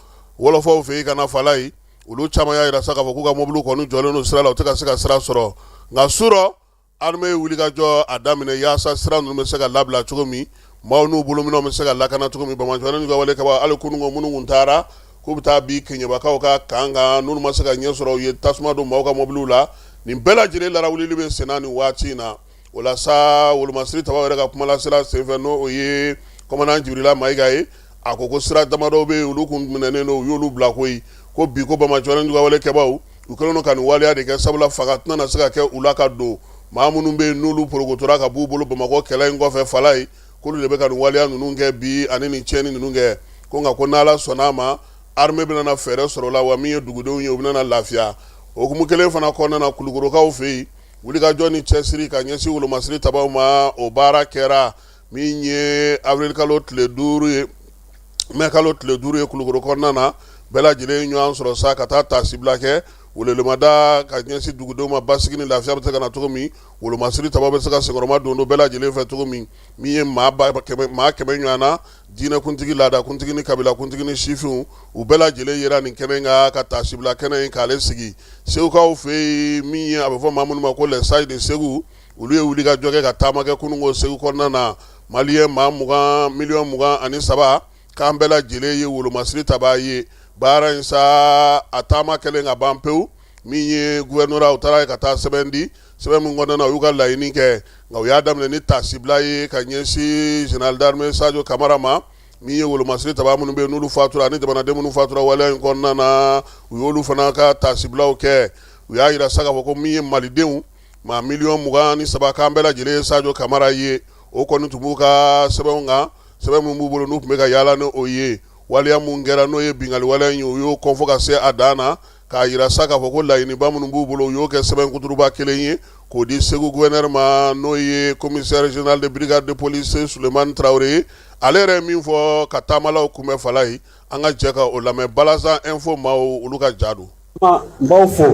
wɔlɔfɔw fɛ yen ka na fala ye, olu caman y'a jira sa k'a fɔ k'u ka mɔbiliw kɔni jɔlen don sira la, u tɛ ka se ka sira sɔrɔ. Nka su rɔ, armée ye wulikajɔ a daminɛ yaasa sira ninnu bɛ se ka labila cogo min, maaw n'u bolominɛnw bɛ se ka lakana cogo min. Banbaanciwale ka wale kaba, hali kununko minnu tun taara k'u bɛ taa bin Keɲebakaw ka kan kan, n'olu ma se ka ɲɛ sɔrɔ, u ye tasuma don maaw ka mɔbiliw la. Nin bɛɛ lajɛlen larawulili bɛ senna nin waati in na. O la sa, wolomasiri tabaw yɛrɛ ka kumalasela senfɛ, n'o ye commandant Jibirila Mayiga ye, a ko ko sira damadɔw bɛ yen, olu kun minɛnen don, u y'olu bila koyi. Ko bi ko banbaanciwale ni wale kɛbaw, u kɛlen don ka nin waleya de kɛ, sabula fanga tɛna na se ka kɛ u la ka don. Maa minnu bɛ yen n'olu porokotora ka b'u bolo Bamakɔ kɛlɛ in kɔfɛ fala ye, k'olu de bɛ ka nin waleya ninnu kɛ bi ani nin tiɲɛni ninnu kɛ. Ko nka ko n'Ala sɔnna a ma, armée bɛna na fɛɛrɛ sɔrɔ o la, wa min ye dugudenw ye, u bɛna na lafiya. O hukumu kelen fana kɔnɔna na, Kulukorokaw fɛ yen, wulikajɔ ni cɛsiri ka ɲɛsin wolomasiri tabaw ma, o baara kɛra. Min ye avril kalo tile 5 ye, mai kalo tile 5 ye, Kulukoro kɔnɔna na, bɛɛ lajɛlen ɲɔgɔn sɔrɔ sa ka taa taasibila kɛ, welewelemada ka ɲɛsin dugudenw ma, basigi ni lafiya bɛ se ka na cogo min, wolomasiri tabaw bɛ se ka senkɔrɔma don bɛɛ lajɛlen fɛ cogo min. Min ye maa 100 ɲɔgɔn na, diinɛkuntigi, laadakuntigi ni kabilakuntigi ni sifinw, u bɛɛ lajɛlen yera nin kɛnɛ kan ka taasibila kɛnɛ in k'ale sigi. Segukaw fɛ yen, min ye a bɛ fɔ maa minnu ma ko les sages de Segu, olu ye wulikajɔ kɛ ka taama kɛ kununko Segu kɔnɔna na. Maliyɛn maa 20 miliyɔn 23 k'an bɛɛ lajɛlen ye wolomasiri tabaa ye. Baara in sa, a taama kɛlen ka ban pewu, min ye gouvernorat, u taara ye ka taa sɛbɛn di, sɛbɛn min kɔnɔna na u y'u ka laɲini kɛ. Nka u y'a daminɛ ni taasibila ye ka ɲɛsin général d'armée Sadio Kamara ma. Min ye wolomasiri tabaa minnu bɛ yen n'olu fatura ani jamanaden minnu fatura waleya in kɔnɔna na, u y'olu fana ka taasibilaw kɛ. U y'a jira sa k'a fɔ ko min ye malidenw maa miliyɔn 23 k'an bɛɛ lajɛlen ye Sajo Kamara ye, o kɔni tun b'u ka sɛbɛnw kan, sɛbɛn min b'u bolo n'u tun bɛ ka yaala ni o ye. Waleya mun kɛra n'o ye binkanni waleya in ye, u y'o kɔn fo ka se a dan na, k'a jira sa k'a fɔ ko laɲiniba minnu b'u bolo, u y'o kɛ sɛbɛn kuturuba kelen ye k'o di Segu gouverneur ma, n'o ye commissaire général de brigade de police Sulemani Tarawele ye. Ale yɛrɛ ye min fɔ ka taamalaw kunbɛn Falayi, an ka jɛ ka o lamɛn. Balazan info maaw, olu ka ja don. N b'aw fo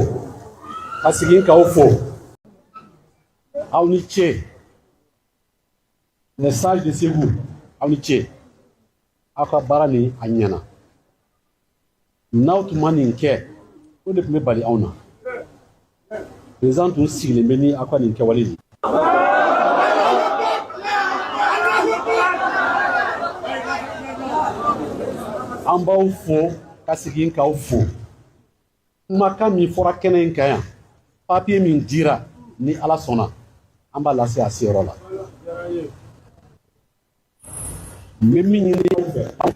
ka segin k'aw fo, aw ni ce. Les sages de Segu, aw ni ce, aw ka baara nin a ɲɛna. N'aw tun ma nin kɛ, o de tun bɛ bali anw na. Président tun sigilen bɛ ni aw ka nin kɛwale de ye. An b'aw fo ka segin k'aw fo. Kumakan min fɔra kɛnɛ in kan yan, papiye min dira, ni Ala sɔnna, an b'a lase a seyɔrɔ la. N bɛ min ɲini aw fɛ,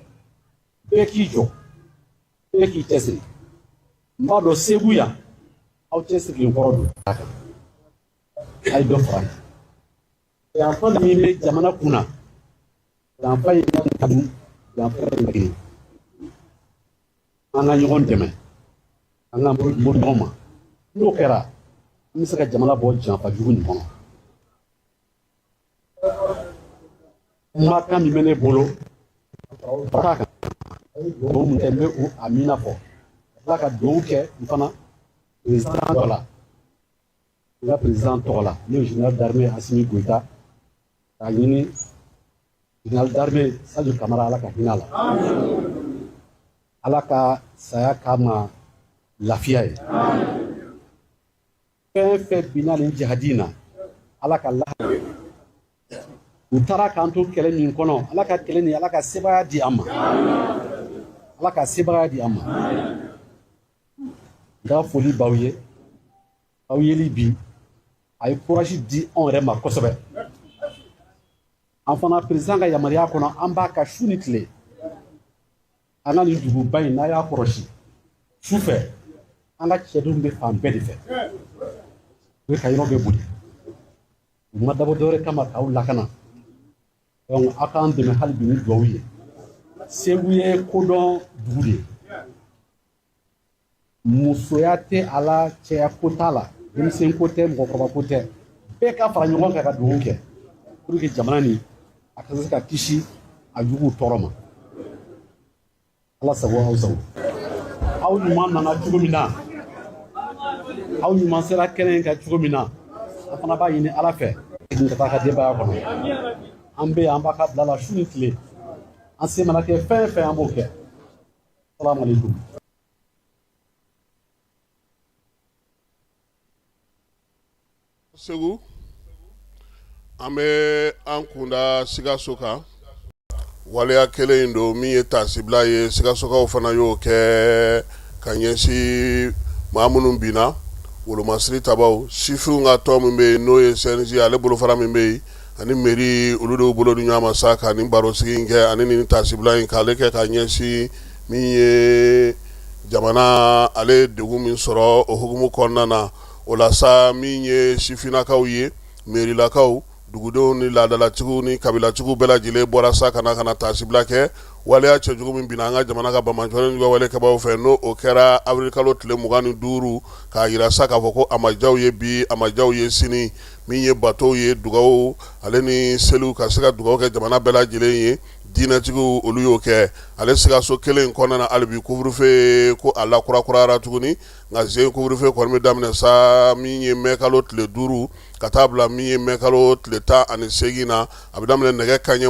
bɛɛ k'i jɔ, bɛɛ k'i cɛsiri. N b'a dɔn Segu yan, aw cɛsirilen kɔrɔ don. A ye dɔ fara kan. Janfa min bɛ jamana kunna, janfa in ka dun, janfa in ka girin. An ka ɲɔgɔn dɛmɛ, an ka bolo di ɲɔgɔn ma. N'o kɛra, an bɛ se ka jamana bɔ janfa jugu nin kɔnɔ. Kumakan min bɛ ne bolo fara kan, dugawu min kɛ, n bɛ o amina fɔ, ka tila ka dugawu kɛ n fana président tɔgɔ la, n ka président tɔgɔ la, n'o ye général d'armée Asimi Goyita, k'a ɲini général d'armée Sadio Kamara, Ala ka hinɛ a la, Ala ka saya k'a ma lafiya ye. Fɛn fɛn binna nin jihadi in na, Ala ka la u taara k'an to kɛlɛ min kɔnɔ, Ala ka kɛlɛ nin, Ala ka sebaaya di an ma, Ala ka sebaaya di an ma. N ka foli b'aw ye. Aw yeli bi, a ye courage di anw yɛrɛ ma kosɛbɛ. An fana, président ka yamaruya kɔnɔ, an b'a ka su ni tile. An ka nin duguba in, n'a y'a kɔlɔsi su fɛ, an ka cɛdenw bɛ fan bɛɛ de fɛ, u bɛ ka yɔrɔ bɛɛ boli. U ma dabɔ dɔwɛrɛ kama k'aw lakana. Donc aw k'an dɛmɛ hali bi ni dugawu ye. Segu ye kodɔn dugu de ye. Musoya tɛ a la, cɛya ko t'a la, denmisɛn ko tɛ, mɔgɔkɔrɔba ko tɛ. Bɛɛ ka fara ɲɔgɔn kan ka dugawu kɛ pour que jamana nin a ka se ka kisi a juguw tɔɔrɔ ma. Ala sago, aw sago. Aw ɲuman nana cogo min na, aw ɲuman sera kɛnɛ in kan cogo min na, an fana b'a ɲini Ala fɛ ka taa ka denbaya kɔnɔ. An bɛ yan, an b'a ka bila la su ni tile. An se mana kɛ fɛn fɛn, an b'o kɛ. Salamu aleykum. Segu, an bɛ an kunda Sikaso kan. Waleya kelen in don min ye taasibila ye, Sikasokaw fana y'o kɛ ka ɲɛsin maa minnu binna, wolomasiri tabaw, sifinw ka tɔn min bɛ yen n'o ye CNJ, ale bolofara min bɛ yen, ani mairie, olu de y'u bolo di ɲɔgɔn ma sa ka nin barosigi in kɛ ani nin taasibila in k'ale kɛ ka ɲɛsin min ye jamana ale ye degun min sɔrɔ o hukumu kɔnɔna na. O la sa, min ye sifinnakaw ye, mairilakaw, dugudenw ni laadalatigiw ni kabilatigiw bɛɛ lajɛlen bɔra sa ka na ka na taasibila kɛ waleya cɛjugu min binna an ka jamana kan banbaanciwale juguya wale kɛbaaw fɛ, n'o o kɛra avril kalo tile 25, k'a jira sa k'a fɔ ko a ma diya u ye bi, a ma diya u ye sini. Min ye batow ye, dugaw ale ni seliw, ka se ka dugaw kɛ jamana bɛɛ lajɛlen ye, diinɛtigiw olu y'o kɛ. Ale Sikaso kelen in kɔnɔna na, hali bi couvre-feu ko a lakurakurayara tuguni. Nka zen couvre-feu kɔni bɛ daminɛ sa min ye mai kalo tile 5 ka taa bila min ye mai kalo tile 18 na. A bɛ daminɛ nɛgɛ kanɲɛ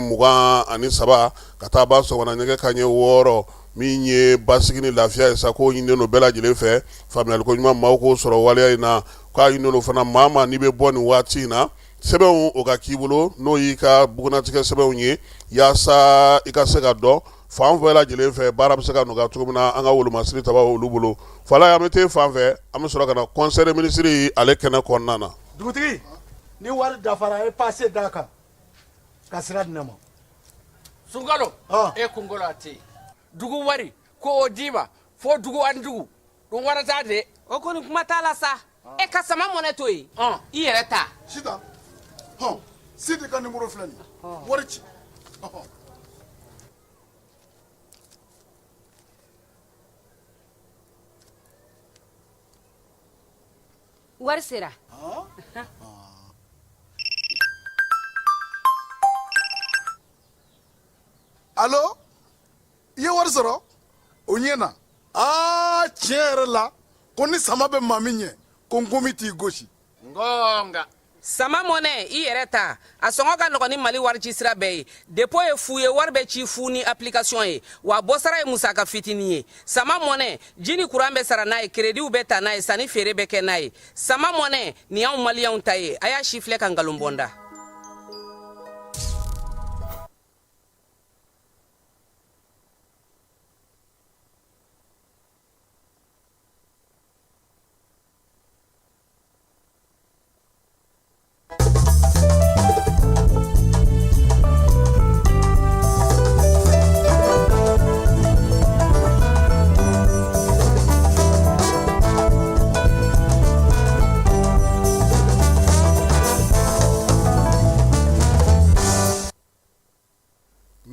23 ka taa ban sɔgɔmada nɛgɛ kanɲɛ 6. Min ye basigi ni lafiya ye sa, k'o ɲininen don bɛɛ lajɛlen fɛ, faamuyaliko ɲuman maaw k'o sɔrɔ waleya in na. K'a ɲininen don fana maa ma, n'i bɛ bɔ nin waati in na, sɛbɛnw o ka k'i bolo, n'o y'i ka bugunnatigɛ sɛbɛnw ye, yaasa i ka se ka dɔn fan bɛɛ lajɛlen fɛ, baara bɛ se ka nɔgɔya cogo min na an ka wolomasiri tabaw olu bolo. Falaye, an bɛ t'e fan fɛ, an bɛ sɔrɔ ka na conseil des ministres ale kɛnɛ kɔnɔna na. Dugutigi, ni wari dafara, a ye pase d'a kan ka sira di ne ma. Sunkalo e kunkolo a tɛ yen dugu wari ko o d'i ma fo dugu ani dugu dun warata de o kɔni kuma t'a la sa e ka sama mɔnɛ to yen i yɛrɛ ta sitan hɔn sidi ka nimoro filɛ nin ye wari ci ɔhɔn. Wari sera alo i ye wari sɔrɔ o ɲɛna aa tiɲɛ yɛrɛ la ko ni sama bɛ maa min ɲɛ ko nkomi t'i gosi ngonga sama mɔnɛ i yɛrɛ ta a sɔngɔ ka nɔgɔn ni mali warici sira bɛɛ ye depo ye fu ye wari bɛ ci fu ni application ye wa bɔsara ye musaka fitinin ye sama mɔnɛ ji ni kuran bɛ sara n'a ye kerediw bɛ ta n'a ye sanni feere bɛ kɛ n'a ye sama mɔnɛ nin y'anw maliyɛnw ta ye a y'a sifilɛ ka nkalon bɔ n da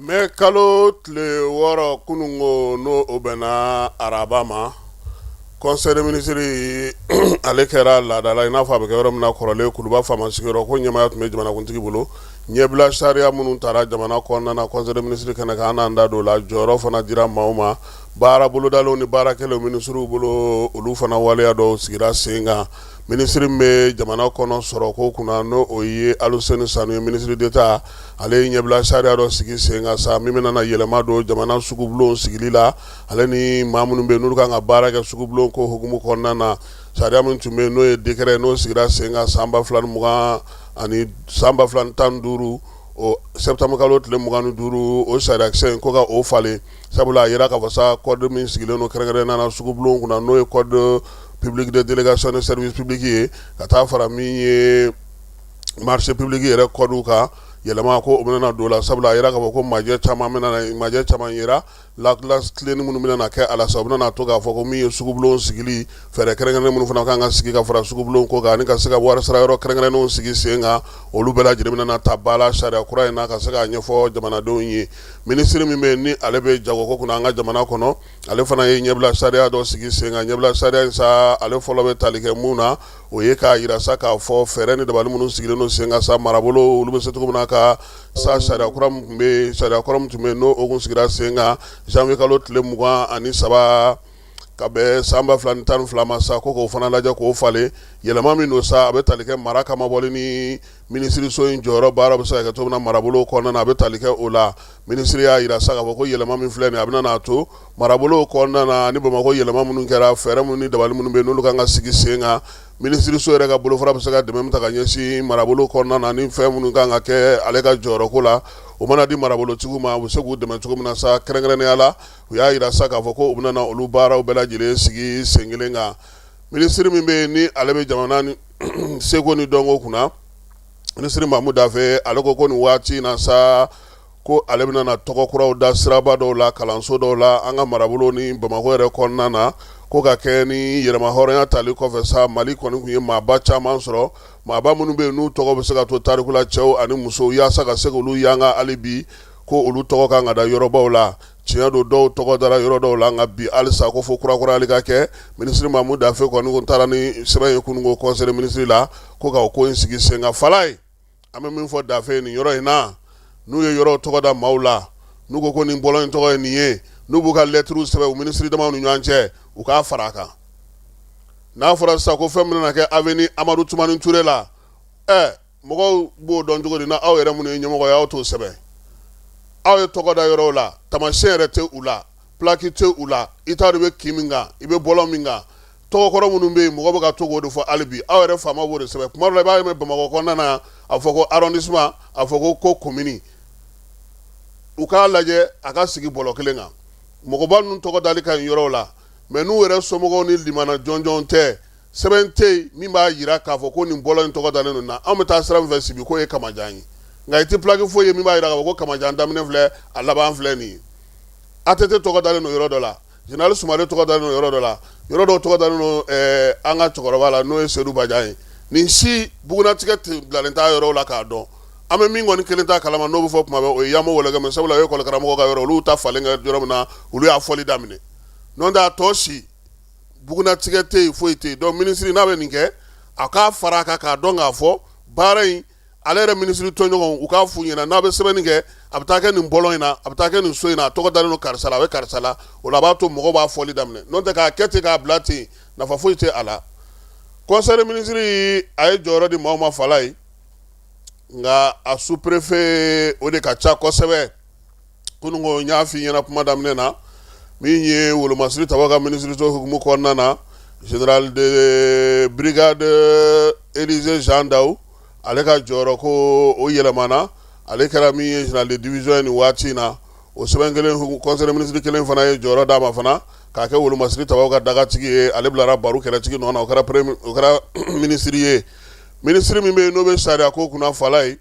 Mɛ kalo tile 6 kununko n'o o bɛnna araba ma conseil des ministres ale kɛra laada la i n'a fɔ a bɛ kɛ yɔrɔ min na kɔrɔlen kuluba faama sigiyɔrɔ ko ɲɛmaaya tun bɛ jamanakuntigi bolo ɲɛbila sariya minnu tara jamana kɔnɔna na conseil des ministres kɛnɛ kan an n'an da don o la jɔyɔrɔ fana dira maaw ma baara bolodalenw ni baara kɛlenw minisiriw bolo olu fana waleya dɔw sigira sen kan minisiri min bɛ jamana kɔnɔ sɔrɔko kunna n'o o ye Aluseni Sanu ye ministre d'État ale ye ɲɛbila sariya dɔ sigi sen kan sa min bɛna na yɛlɛma don jamana sugubulon sigili la ale ni maa minnu bɛ yen n'olu kan ka baara kɛ sugubulon ko hukumu kɔnɔna na sariya min tun bɛ yen n'o ye décret n'o sigira sen kan san 2020 ani san 2015 o septembre kalo tile 25 o sariyakisɛ in ko ka o falen sabula a yira k'a fɔ sa code min sigilen don kɛrɛnkɛrɛnnenya na sugubulon kunna n'o ye code public de délégation de service public ye ka taa fara min ye marché public yɛrɛ code kan yɛlɛma ko o bɛna don la sabula a yira k'a fɔ ko majɛ caman majɛ caman yera latilenni minnu bɛna na kɛ a la sa u bɛna to k'a fɔ ko min ye sugubulon sigili fɛɛrɛ kɛrɛnkɛrɛnnen minnu fana kan ka sigi ka fara sugubulon ko kan ani ka se ka wari sara yɔrɔ kɛrɛnkɛrɛnnenw sigi sen kan olu bɛɛ lajɛlen bɛna na ta ba la sariya kura in na ka se k'a ɲɛfɔ jamanadenw ye minisiri min bɛ yen ni ale bɛ jagoko kunna an ka jamana kɔnɔ ale fana ye ɲɛbila sariya dɔ sigi sen kan ɲɛbila sariya in sa ale fɔlɔ bɛ tali kɛ mun na o ye k'a yira sa k'a fɔ fɛɛrɛ ni dabali minnu sigilen don sen kan sa marabolo olu bɛ se cogo min na ka sa sariya kura min tun bɛ sariya kɔrɔ min tun bɛ yen n'o o kun sigira sen kan janvier kalo tile 23 ka bɛn san 2012 ma sa ko k'o fana lajɛ k'o falen yɛlɛma min don sa a bɛ tali kɛ mara kamabɔli ni minisiriso in jɔyɔrɔ baara bɛ se ka kɛ cogo min na marabolo kɔnɔna na a bɛ tali kɛ o la minisiri y'a yira sa k'a fɔ ko yɛlɛma min filɛ nin ye a bɛna n'a to marabolo kɔnɔna na ani bamakɔ yɛlɛma minnu kɛra fɛɛrɛ minnu ni dabali minnu bɛ yen n'olu kan ka sigi sen kan minisiriso yɛrɛ ka bolofara bɛ se ka dɛmɛ min ta ka ɲɛsin marabolo kɔnɔna na ni fɛn minnu kan ka kɛ ale ka jɔyɔrɔko la o mana di marabolotigiw ma u bɛ se k'u dɛmɛ cogo min na sa kɛrɛnkɛrɛnnenya la u y'a yira sa k'a fɔ ko u bɛna na olu baaraw bɛɛ lajɛlen sigi sen kelen kan minisiri min bɛ yen ni ale bɛ jamana ni seko ni dɔnko kunna minisiri Mamu Dafe ale ko ko nin waati in na sa ko ale bɛna na tɔgɔ kuraw da siraba dɔw la kalanso dɔw la an ka marabolo ni bamakɔ yɛrɛ kɔnɔna na ko ka kɛ ni yɛrɛmahɔrɔnya tali kɔfɛ sa mali kɔni tun ye maaba caman sɔrɔ maaba minnu bɛ yen n'u tɔgɔ bɛ se ka to tariku la cɛw ani musow yaasa ka se k'olu yanga hali bi ko olu tɔgɔ kan ka da yɔrɔbaw la tiɲɛ don dɔw tɔgɔ dara yɔrɔ dɔw la nka bi halisa ko fo kurakurayali ka kɛ minisiri Mamu Dafe kɔni ko taara ni sɛbɛn ye kununko conseil des ministres la ko ka o ko in sigi sen kan fala ye an bɛ min fɔ Dafe nin yɔrɔ in na n'u ye yɔrɔw tɔgɔ da maaw la n'u ko ko nin bɔlɔn in tɔgɔ ye nin ye n'u b'u ka lɛtiriw sɛbɛn u minisiri damaw ni ɲɔgɔn cɛ u k'a fara a kan n'a fɔra sisan ko fɛn min bɛna kɛ avenue Amadu Tumani Ture la ɛ mɔgɔw b'o dɔn cogo di na aw yɛrɛ minnu ye ɲɛmɔgɔ ye aw t'o sɛbɛn aw ye tɔgɔ da yɔrɔw la taamasiyɛn yɛrɛ tɛ u la plaque tɛ u la i t'a dɔn i bɛ kin min kan i bɛ bɔlɔn min kan tɔgɔkɔrɔ minnu bɛ yen mɔgɔ bɛ ka to k'o de fɔ hali bi aw yɛrɛ faama b'o de sɛbɛn kuma dɔ la i b'a ye Bamakɔ kɔnɔna na a fɔ ko arrondissement a fɔ ko commune u k'a lajɛ a ka sigi bɔlɔ kelen kan mɔgɔba ninnu tɔgɔ dali ka ɲi yɔrɔw la mais n'u yɛrɛ somɔgɔw ni limana jɔnjɔn tɛ sɛbɛn tɛ yen min b'a jira k'a fɔ ko nin bɔlɔn in tɔgɔ dalen don na anw bɛ taa sira min fɛ sibi k'o ye Kamajan ye Nka i tɛ plaque foyi ye min b'a jira k'a fɔ ko Kamajan daminɛ filɛ, a laban filɛ nin ye. ATT tɔgɔ dalen don yɔrɔ dɔ la, général Sumare tɔgɔ dalen don yɔrɔ dɔ la, yɔrɔ dɔw tɔgɔ dalen don an ka cɛkɔrɔba la, n'o ye Sedu Bajan ye. Nin si bugunnatigɛ bilalen t'a yɔrɔw la k'a dɔn. An bɛ min kɔni kelen ta kalama, n'o bɛ fɔ tuma bɛɛ, o ye Yamo Wɔlɔgɛmɛ, sabula o ye école karamɔgɔ ka yɔrɔ, olu ta falen kɛ yɔrɔ min na, olu y'a fɔli daminɛ. N'o tɛ a tɔ si bugunnatigɛ tɛ yen, foyi tɛ yen. Donc minisiri n'a bɛ nin kɛ, a k'a fara a kan k'a dɔn k'a fɔ baara in, ale yɛrɛ minisiri tɔɲɔgɔnw, u k'a f'u ɲɛna, n'a bɛ sɛbɛnni kɛ, a bɛ taa kɛ nin bɔlɔn in na, a bɛ taa kɛ nin so in na, a tɔgɔ dalen don karisa la, a bɛ karisa la. O la a b'a to mɔgɔw b'a fɔli daminɛ. N'o tɛ k'a kɛ ten k'a bila ten, nafa foyi tɛ a la. Conseil des ministres a ye jɔyɔrɔ di maaw ma fala ye, nka a sous-préfet o de ka ca kosɛbɛ. Kununko n y'a f'i ɲɛna kuma daminɛ na, min ye Wolomasiri Taba ka minisiriso hukumu kɔnɔna na, général de brigade Élisée Jean Daou, ale ka jɔyɔrɔ ko o yɛlɛmana, ale kɛra min ye général de division ye nin waati in na. O sɛbɛn kelen, conseil des ministres kelen fana ye jɔyɔrɔ d'a ma fana k'a kɛ Wolomasiri Taba ka dagatigi ye. Ale bilara Baru kɛlɛtigi nɔ na, o kɛra minisiri ye. Minisiri min bɛ yen n'o bɛ sariya ko kunna fala ye,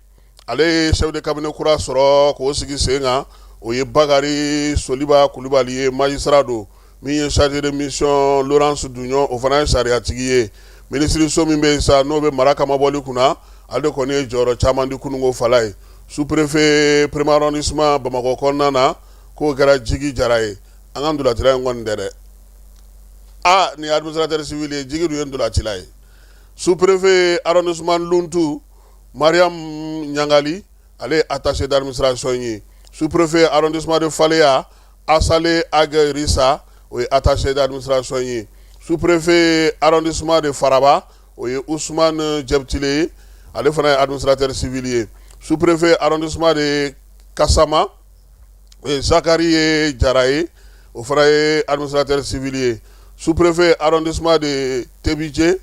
ale ye chef de cabinet kura sɔrɔ k'o sigi sen kan, o ye Bakari Soliba Kulubali ye, magistrat don. Min ye chargé de mission Laurence Duɲɔ, o fana ye sariyatigi ye. Minisiriso min bɛ yen sa, n'o bɛ mara kamabɔli kunna, ale de kɔni ye jɔyɔrɔ caman di kununko fala ye. Sous-préfet premier arrondissement Bamakɔ kɔnɔna na, k'o kɛra Jigi Jara ye. An ka ntolacila in kɔni tɛ dɛ. Aa, nin ye administrateur civil ye, Jigi dun ye ntolacila ye. Sous-préfet arrondissement Luntu, Mariam Ɲangali, ale ye attaché d'administration ye. Sous-préfet arrondissement de Faleya, Asale Ag Rissa, o ye attaché d'administration ye. Sous-préfet arrondissement de Faraba, o ye Ousmane Jɛbitile ye, ale fana ye administrateur civil ye. Sous-préfet arrondissement de Kasama, o ye Zakari ye Jara ye, o fana ye administrateur civil ye. Sous-préfet arrondissement de Tebije,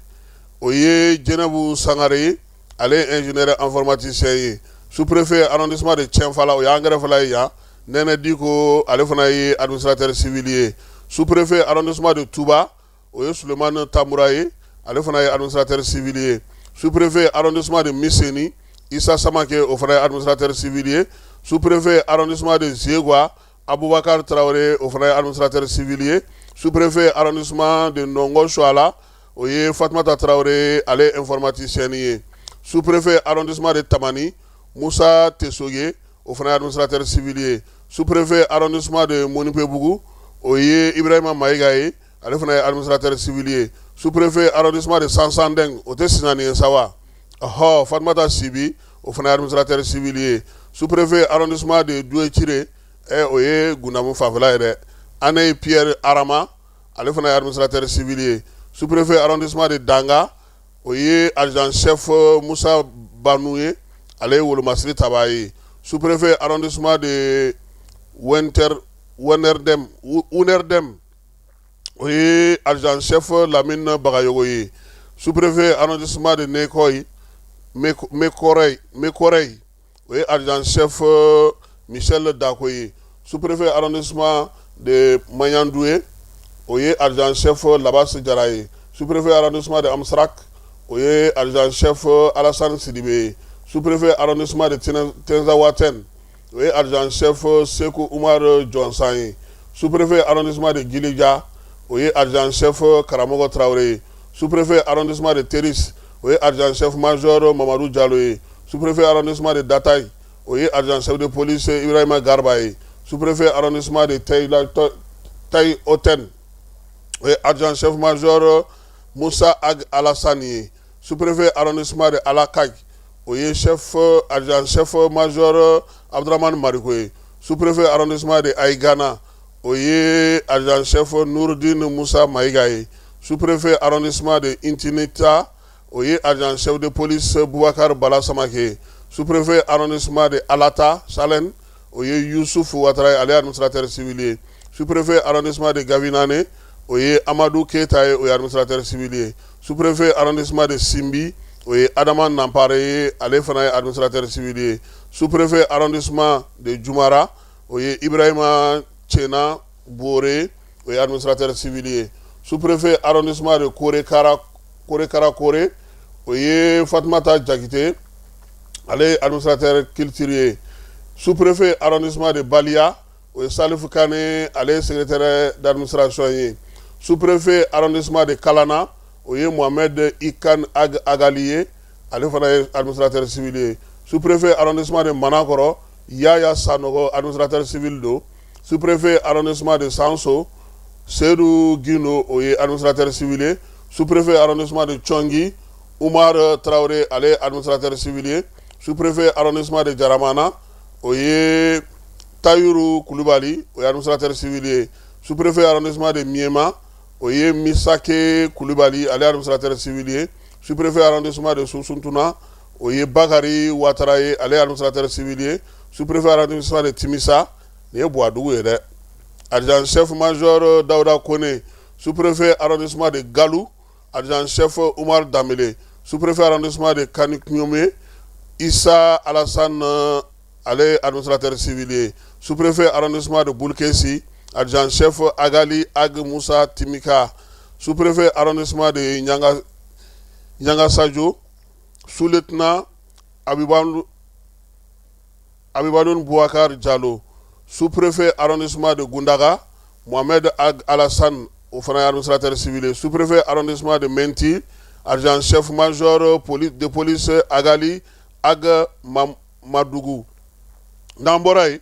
o ye Jɛnɛbu Sangare ye, ale ye ingénieur informaticien ye. Sous-préfet arrondissement de Tienfala, o y'an kɛrɛfɛla ye yan, Nɛnɛ Diko, ale fana ye administrateur civil ye. Sous-préfet arrondissement de Touba, o ye Sulemani Tamura ye, ale fana ye administrateur civil ye. Sous-préfet arrondissement de Miseni, Isa Samake, o fana ye administrateur civil ye. Sous-préfet arrondissement de Zegwa, Abubakar Tarawele, o fana ye administrateur civil ye. Sous-préfet arrondissement de Nɔngɔ Suala, o ye Fatumata Tarawele, ale ye informaticien ye. Sous-préfet arrondissement de Tamani, Musa Tesoge, o fana ye administrateur civil ye. Sous-préfet arrondissement de Monipebugu, o ye Ibrahima Mayiga ye, ale fana ye administrateur civil ye. Sous-préfet arrondissement de Sansandeng, o tɛ Sinani ye sa wa? Ɔhɔ, Fatumata Sibi, o fana ye administrateur civil ye. Sous-préfet arrondissement de Duecire, o ye Gundamu fanfɛla ye dɛ, Ane Pierre Arama, ale fana ye administrateur civil ye. Sous-préfet arrondissement de Danga, o ye adjudant chef Musa Banu ye, ale ye Wolomasiri Taba ye. Sous-préfet arrondissement de Wenter Wernerdem Unerdem, o ye adjudant chef Lamine Bagayogo ye. Sous-préfet arrondissement de Nekoyi Mekɔrɛyi Mekɔrɛyi, o ye adjudant chef Michel Dako ye. Sous-préfet arrondissement de Maɲanduye, o ye adjudant chef Labasi Jara ye. Sous-préfet arrondissement de Amsarak, o ye adjudant chef Alassane Sidibe ye. Sous-préfet arrondissement de Tinzawaten, o ye adjudant chef Seku Umar Jɔnsan ye. Sous-préfet arrondissement de Gilija, o ye adjudant chef Karamɔgɔ Tarawele ye. Sous-préfet arrondissement de Teris, o ye adjudant chef major Mamadu Jalo ye. Sous-préfet arrondissement de Datayi, o ye adjudant chef de police Ibrahima Garba ye. Sous-préfet arrondissement de Tayi Oten, o ye adjudant chef major Musa Ag Alassane ye. Sous-préfet arrondissement de Alakaji, o ye chef adjudant chef major Abdramane Mariko ye. Sous-préfet arrondissement de Aigana, o ye adjudant chef Nourdine Musa Mayiga ye. Sous-préfet arrondissement de Intinita, o ye adjudant chef de police Boubacar Bala Samake ye. Sous-préfet arrondissement de Alata Salen, o ye Youssouf Ouattara ye, ale ye administrateur civil ye. Sous-préfet arrondissement de Gavinane, o ye Amadou Keita ye, o ye administrateur civil ye. Sous-préfet arrondissement de Simbi, o ye Adama Nampare ye, ale fana ye administrateur civil ye. Sous-préfet arrondissement de Jumara, o ye Ibrahima Tiena Bore, o ye administrateur civil ye. Sous-préfet arrondissement de Korekara Korekara Kore, o ye Fatumata Jakite, ale ye administrateur culture ye. Sous-préfet arrondissement de Baliya, o ye Salifu Kane, ale ye secrétaire d'administration ye. Sous-préfet arrondissement de Kalana, o ye Mohamed Ikan Ag Agali ye, ale fana ye administrateur civil ye. Sous-préfet arrondissement de Manakɔrɔ, Yaya Sanogo, administrateur civil don. Sous-préfet arrondissement de Sanso, Seydou Guindo, o ye administrateur civil ye. Sous-préfet arrondissement de Tchongi, Umar Traoré, ale ye administrateur civil ye. Sous-préfet arrondissement de Jaramana, o ye Tayuru Kulubali, o ye administrateur civil ye. Sous-préfet arrondissement de Miyema, o ye Misake Kulubali, ale ye administrateur civil ye. Sous-préfet arrondissement de Sunsuntuna, o ye Bakari Watara ye, ale ye administrateur civil ye. Sous-préfet arrondissement de Timisa, nin ye Buwadugu ye dɛ, adjudant chef major Dawuda Kone. Sous-préfet arrondissement de Galu, adjudant chef Umar Danbele. Sous-préfet arrondissement de Kani-Kɲome, Isa Alassane, ale administrateur civil ye. Sous-préfet arrondissement de Boulkessi, adjudant chef Agali Ag Musa Timika. Sous-préfet arrondissement de Nyanga Sadio, sous-lieutenant Abibanoun Bouakar Diallo. Sous-préfet arrondissement de Goundaga, Mohamed Ag Alassane, o fana ye administrateur civil ye. Sous-préfet arrondissement de Menti, adjudant chef major de police Agali Ag Madougou. N'an bɔra yen,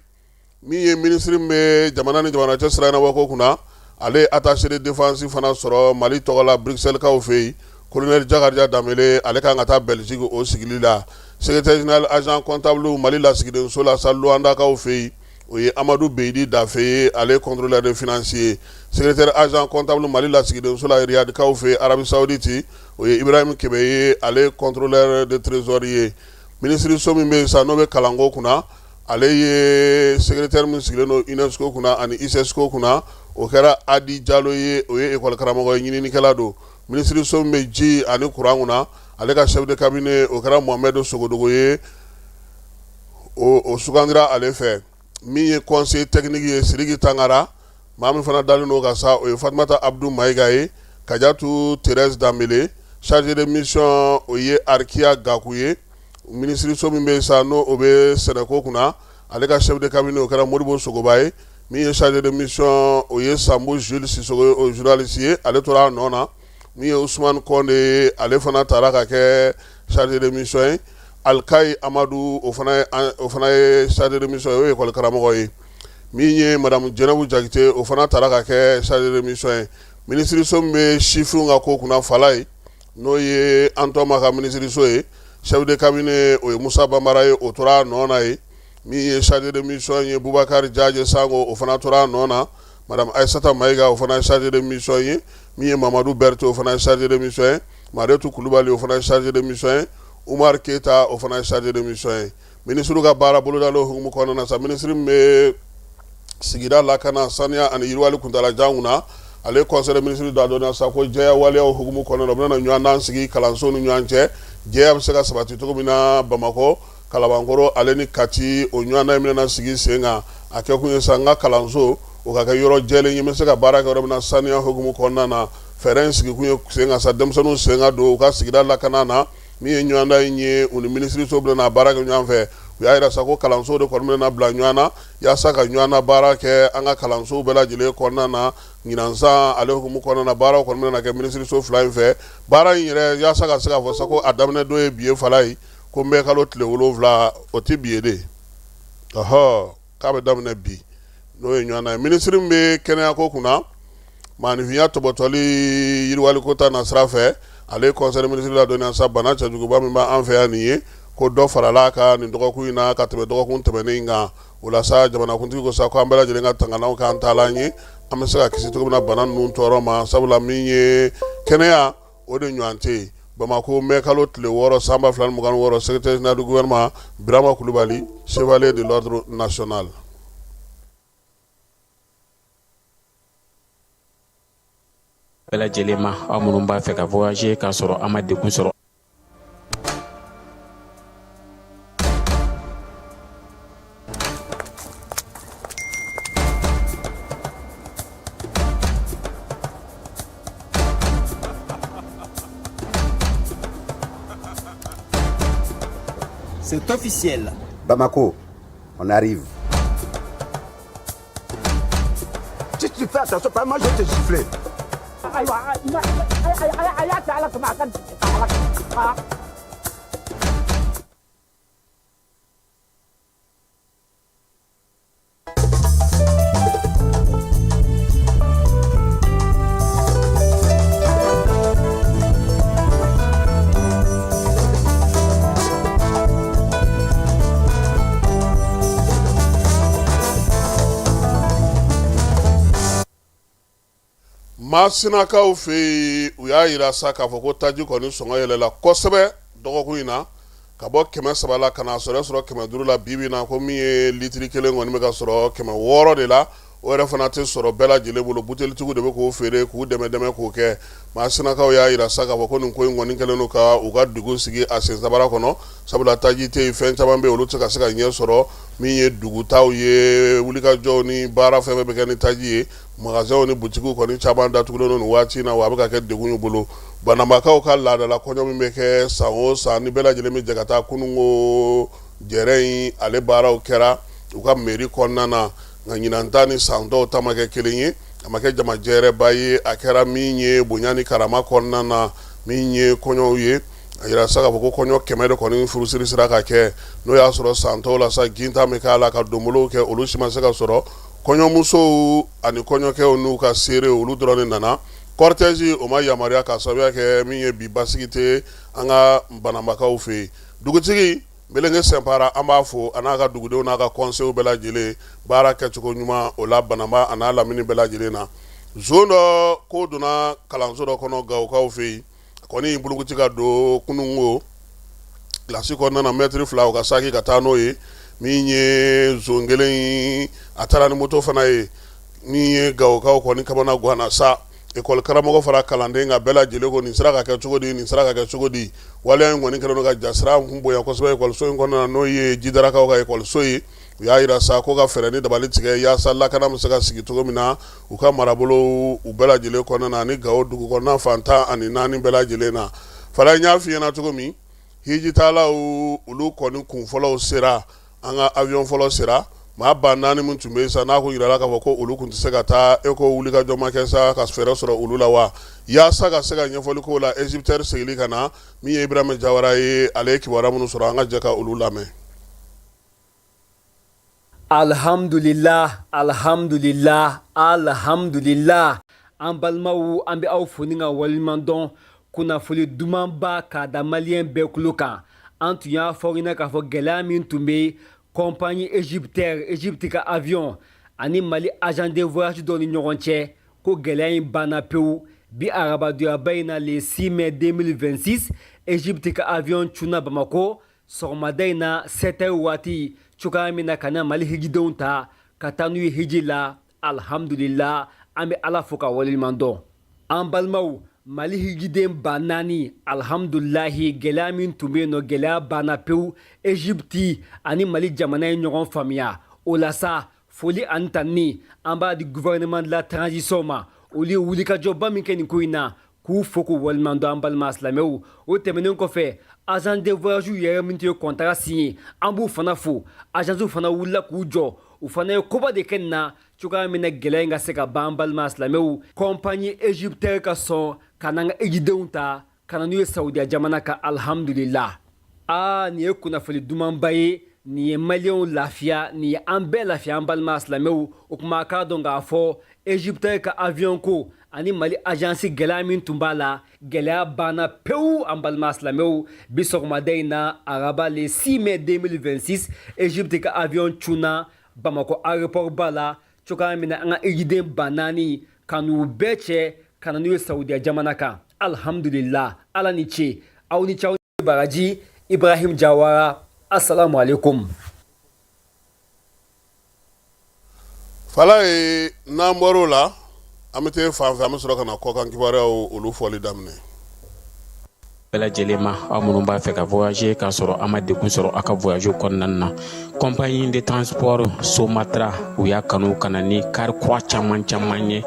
min ye minisiri min bɛ jamana ni jamana cɛ sira ɲɛnabɔko kunna, ale ye attaché de défense fana sɔrɔ Mali tɔgɔ la Bruxelles-kaw fɛ yen, colonel Jakarija Danbele, ale kan ka taa Belgique o sigili la. Secrétaire général agent comptable Mali lasigidenso la sa Luandakaw fɛ yen, o ye Amadu Beyidi Dafe ye, ale contrôleur de finance ye. Secrétaire agent comptable Mali lasigidenso la Riyadkaw fɛ Arabie Saoudite, o ye Ibrahim Kebe ye, ale contrôleur de trésor ye. Minisiriso min bɛ yen sa n'o bɛ kalanko kunna, ale ye secrétaire min sigilen don UNESCO kunna ani ISESCO kunna, o kɛra Adi Jalo ye, o ye école karamɔgɔ ye, ɲininikɛla don. Minisiriso min bɛ ji ani kuran kunna, ale ka chef de cabinet, o kɛra Mohamed Sogodogo ye, o sugandira ale fɛ. Min ye conseiller technique ye, Sidiki Tangara. Maa min fana dalen don ka sa, o ye Fatumata Abdou Mayiga ye. Kajatu Thérèse Danbele, chargé de mission, o ye Arikiya Gaku ye. Minisiriso min bɛ yen sa n'o o bɛ sɛnɛko kunna, ale ka chef de cabinet, o kɛra Modibo Sogoba ye. Min ye chargé de mission, o ye Sanbu Jules Sisoko ye, o ye journaliste ye, ale tora a nɔ na. Min ye Ousmane Kɔnde ye, ale fana taara ka kɛ chargé de mission ye. Alikayi Amadu, o fana ye chargé de mission ye, o ye école karamɔgɔ ye. Min ye madame Jɛnɛbu Jakite, o fana taara ka kɛ chargé de mission ye. Minisiriso min bɛ sifinw ka ko kunna, Falaye, n'o ye an tɔma ka minisiriso ye, chef de cabinet, o ye Musa Banbara ye, o tora a nɔ na ye. Min ye chargé de mission ye, Bubakari Jaje Sango, o fana tora a nɔ na. Madame Aïssata Mayiga, o fana ye chargé de mission ye. Min ye Mamadu Berete, o fana ye chargé de mission ye. Mariyetu Kulubali, o fana ye chargé de mission ye. Umar Keyita, o fana ye chargé de mission ye. Minisiriw ka baara bolodalen hukumu kɔnɔna na sa, minisiri min bɛ sigida lakana, saniya ani yiriwali kuntaalajan kunna, ale conseil des ministres da dɔnniya sa ko jɛya waleyaw hukumu kɔnɔna na, u bɛna ɲɔgɔndan sigi kalanso ni ɲɔgɔn cɛ, jɛya bɛ se ka sabati cogo min na Bamakɔ, Kalabankɔrɔ ale ni Kati. O ɲɔgɔndan in bɛna sigi sen kan. A kɛkun ye sa n ka kalanso o ka kɛ yɔrɔ jɛlen ye, n bɛ se ka baara kɛ yɔrɔ min na saniya hukumu kɔnɔna na. Fɛɛrɛ in sigikun ye sen kan sa denmisɛnninw sen ka don u ka sigida lakana na. Min ye ɲɔgɔndan in ye, u ni minisiriso bɛna baara kɛ ɲɔgɔn fɛ. U y'a jira sa ko kalanso de kɔni bɛna bila ɲɔgɔn na yaasa ka ɲɔgɔn na baara kɛ an ka kalansow bɛɛ lajɛlen kɔnɔna na ɲinan san ale hukumu kɔnɔna na. Baaraw kɔni bɛna kɛ minisiriso fila in fɛ. Baara in yɛrɛ, yaasa ka se k'a fɔ sa ko a daminɛ don ye bi ye, Falaye, ko mɛ kalo tile 7, o tɛ bi ye de, ɔhɔ, k'a bɛ daminɛ bi, n'o ye ɲɔgɔndan ye. Minisiri min bɛ kɛnɛyako kunna, maaninfinya tɔbɔtɔli, yiriwaliko ta nasira fɛ, ale ye conseil des ministres ladɔnniya sa bana cɛjuguba min b'an fɛ yan nin ye, ko dɔ farala a kan nin dɔgɔkun in na ka tɛmɛ dɔgɔkun tɛmɛnen in kan. O la sa, jamanakuntigi ko sa ko an bɛɛ lajɛlen ka tangalanw k'an taalan ye, an bɛ se ka kisi cogo min na bana ninnu tɔɔrɔ ma, sabula min ye kɛnɛya, o de ɲɔgɔn tɛ yen. Bamakɔ, mɛ kalo tile 6 san 2026, secrétaire général du gouvernement Birama Kulubali, chevalier de l'ordre national. Bɛɛ lajɛlen ma, aw minnu b'a fɛ ka voyager k'a sɔrɔ a ma degun sɔrɔ. C'est officiel. Bamako, on arrive. Si tu fais attention, pas moi je vais te gifler. Masinakaw fɛ yen u y'a yira sa k'a fɔ ko taji kɔni sɔngɔ yɛlɛla kosɛbɛ dɔgɔkun in na ka bɔ 300 la ka na sɔrɔ 500 la bi bi in na, ko min ye litiri kelen kɔni bɛ ka sɔrɔ 600 de la. O yɛrɛ fana tɛ sɔrɔ bɛɛ lajɛlen bolo, butelitigiw de bɛ k'o feere k'u dɛmɛ dɛmɛ k'o kɛ. Masinakaw y'a yira sa k'a fɔ ko nin ko in kɔni kɛlen don ka u ka dugu sigi a sen sabara kɔnɔ, sabula taji tɛ yen, fɛn caman bɛ yen olu tɛ ka se ka ɲɛ sɔrɔ, min ye dugutaaw ye, wulikajɔw ni baara fɛn fɛn bɛ kɛ ni taji ye. Magasinw ni butigiw kɔni caman datugulen don nin waati in na, wa a bɛ ka kɛ degun y'u bolo. Banambakaw ka laadala kɔɲɔ min bɛ kɛ san o san ni bɛɛ lajɛlen bɛ jɛ ka taa kununko jɛrɛ in, ale baaraw kɛra u ka mairie kɔnɔna na, nka ɲinan ta ni san tɔw ta ma kɛ kelen ye. A ma kɛ jama jɛrɛba ye, a kɛra min ye bonya ni karama kɔnɔna na, min ye kɔɲɔw ye. A yira sa k'a fɔ ko kɔɲɔ 100 de kɔni furusiri sera ka kɛ, n'o y'a sɔrɔ san tɔw la sa gintan bɛ k'a la ka donbolow kɛ, olu si ma se ka sɔrɔ. Kɔɲɔmusow ani kɔɲɔkɛw n'u ka seerew olu dɔrɔn de nana. Cortège o ma yamaruya k'a sababuya kɛ min ye bi basigi tɛ an ka Banambakaw fɛ yen. Dugutigi Melenge Sɛnpara, an b'a fo a n'a ka dugudenw n'a ka conseil bɛɛ lajɛlen, baara kɛcogo ɲuman o la Banamba a n'a lamini bɛɛ lajɛlen na. Zon dɔ ko donna kalanso dɔ kɔnɔ Gawokaw fɛ yen, a kɔni bulukuti ka don kununko kilasi kɔnɔna na, mɛtiri fila o ka saki ka taa n'o ye. Min ye zon kelen, a taara ni moto fana ye. Min ye Gawokaw kɔni kamana ganna sa, ekɔli karamɔgɔ fara kalanden kan bɛɛ lajɛlen ko nin sera ka kɛ cogo di, nin sera ka kɛ cogo di. Waleya in kɔni kɛlen don ka jasiran kun bonya kosɛbɛ ekɔliso in kɔnɔna na, n'o ye Jidarakaw ka ekɔliso ye. U y'a yira sa ko ka fɛɛrɛ ni dabali tigɛ yaasa lakana bɛ se ka sigi cogo min na u ka marabolo u bɛɛ lajɛlen kɔnɔna na ani Gawo dugu kɔnɔna fan 14 bɛɛ lajɛlen na. Fala, n y'a f'i ɲɛna cogo min, hijitalaw olu kɔni kun fɔlɔw sera, an ka avion fɔlɔ sera. Maa 4000 min tun bɛ yen sa, n'a ko yirala k'a fɔ ko olu tun tɛ se ka taa, e ko wulikajɔ ma kɛ sa ka fɛɛrɛ sɔrɔ olu la wa, yaasa ka se ka ɲɛfɔli k'o la Egyptair seginni ka na. Min ye Ibrahima Jawara ye, ale ye kibaruya minnu sɔrɔ, an ka jɛ ka olu lamɛn. Alhamdulillah, alhamdulillah, alhamdulillah. An balimaw, an bɛ aw fo ni ka waleɲuman dɔn. Kunnafoni dumanba k'a da maliyɛn bɛɛ tulo kan. An tun y'a fɔ ɲɛna k'a fɔ gɛlɛya min tun bɛ compagnie Egyptair, Egypte ka avion ani Mali agent de voyage dɔ ni ɲɔgɔn cɛ, ko gɛlɛya in banna pewu. Bi arabadonyaba in na, le 6 mai 2026, Egypte ka avion cunna Bamakɔ sɔgɔmada in na 7 heures waati cogoya min na ka na Mali hijidenw ta ka taa n'u ye hiji la. Alhamdulillah, an bɛ Ala fo ka waleɲuman dɔn. An balimaw, Mali hijiden 4000, alhamdulilahi, gɛlɛya min tun bɛ yen nɔ, gɛlɛya banna pewu. Egypte ani Mali jamana ye ɲɔgɔn faamuya o la sa. Foli ani tanni an b'a di gouvernement de la transition ma, olu ye wulikajɔba min kɛ nin ko in na, k'u fo k'u waleɲuman dɔn. An balima silamɛw, o tɛmɛnen kɔfɛ, agent de voyage yɛrɛ min tun ye contrat signé, an b'u fana fo. Agence fana wulila k'u jɔ, u fana ye koba de kɛ nin na cogoya min na gɛlɛya in ka se ka ban. An balima silamɛw, compagnie Egyptair ka sɔn ka n'an ka hijidenw ta ka na n'u ye Saudiya jamana kan, alhamdulillah. Aa, nin ye kunnafoni dumanba ye, nin ye maliyɛnw lafiya, nin ye an bɛɛ lafiya. An balima silamɛw, o tuma k'a dɔn k'a fɔ Egyptair ka avion ko ani Mali agence gɛlɛya min tun b'a la, gɛlɛya banna pewu. An balima silamɛw, bi sɔgɔmada in na, araba le 6 mai 2026, Egypte ka avion cunna Bamakɔ aéroport ba la cogoya min na an ka hijiden 4000 ka n'u bɛɛ cɛ ka na n'u ye Saudiya jamana kan. Alhamdulillah, Ala ni ce, aw ni ce, aw ni baraji. Ibrahim Jawara, assalamu alaikum. Fala ye, n'an bɔr'o la, an bɛ taa fan fɛ, an bɛ sɔrɔ ka na kɔkan kibaruyaw olu fɔli daminɛ. Bɛɛ lajɛlen ma, aw minnu b'a fɛ ka voyager k'a sɔrɔ a ma degun sɔrɔ aw ka voyage kɔnɔna na, compagnie de transport Somatra u y'a kanu ka na ni kari kura caman caman ye,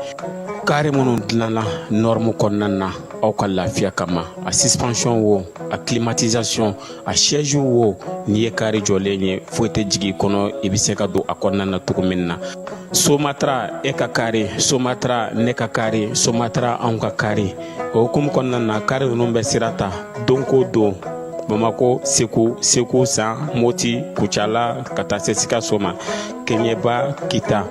kari minnu dilanna norme kɔnɔna na. aw ka lafiya kama. A suspension wo, a climatisation, a siège wo, n'i ye kari jɔlen ye, foyi tɛ jigin i kɔnɔ, i bɛ se ka don a kɔnɔna na cogo min na. Somatra e ka kari, Somatra ne ka kari, Somatra anw ka kari. O hukumu kɔnɔna na, kari ninnu bɛ sira ta don ko don Bamako, Segu, Segu San, Moti, Kucala ka taa se Sikaso ma, Kɛɲɛba, Kita.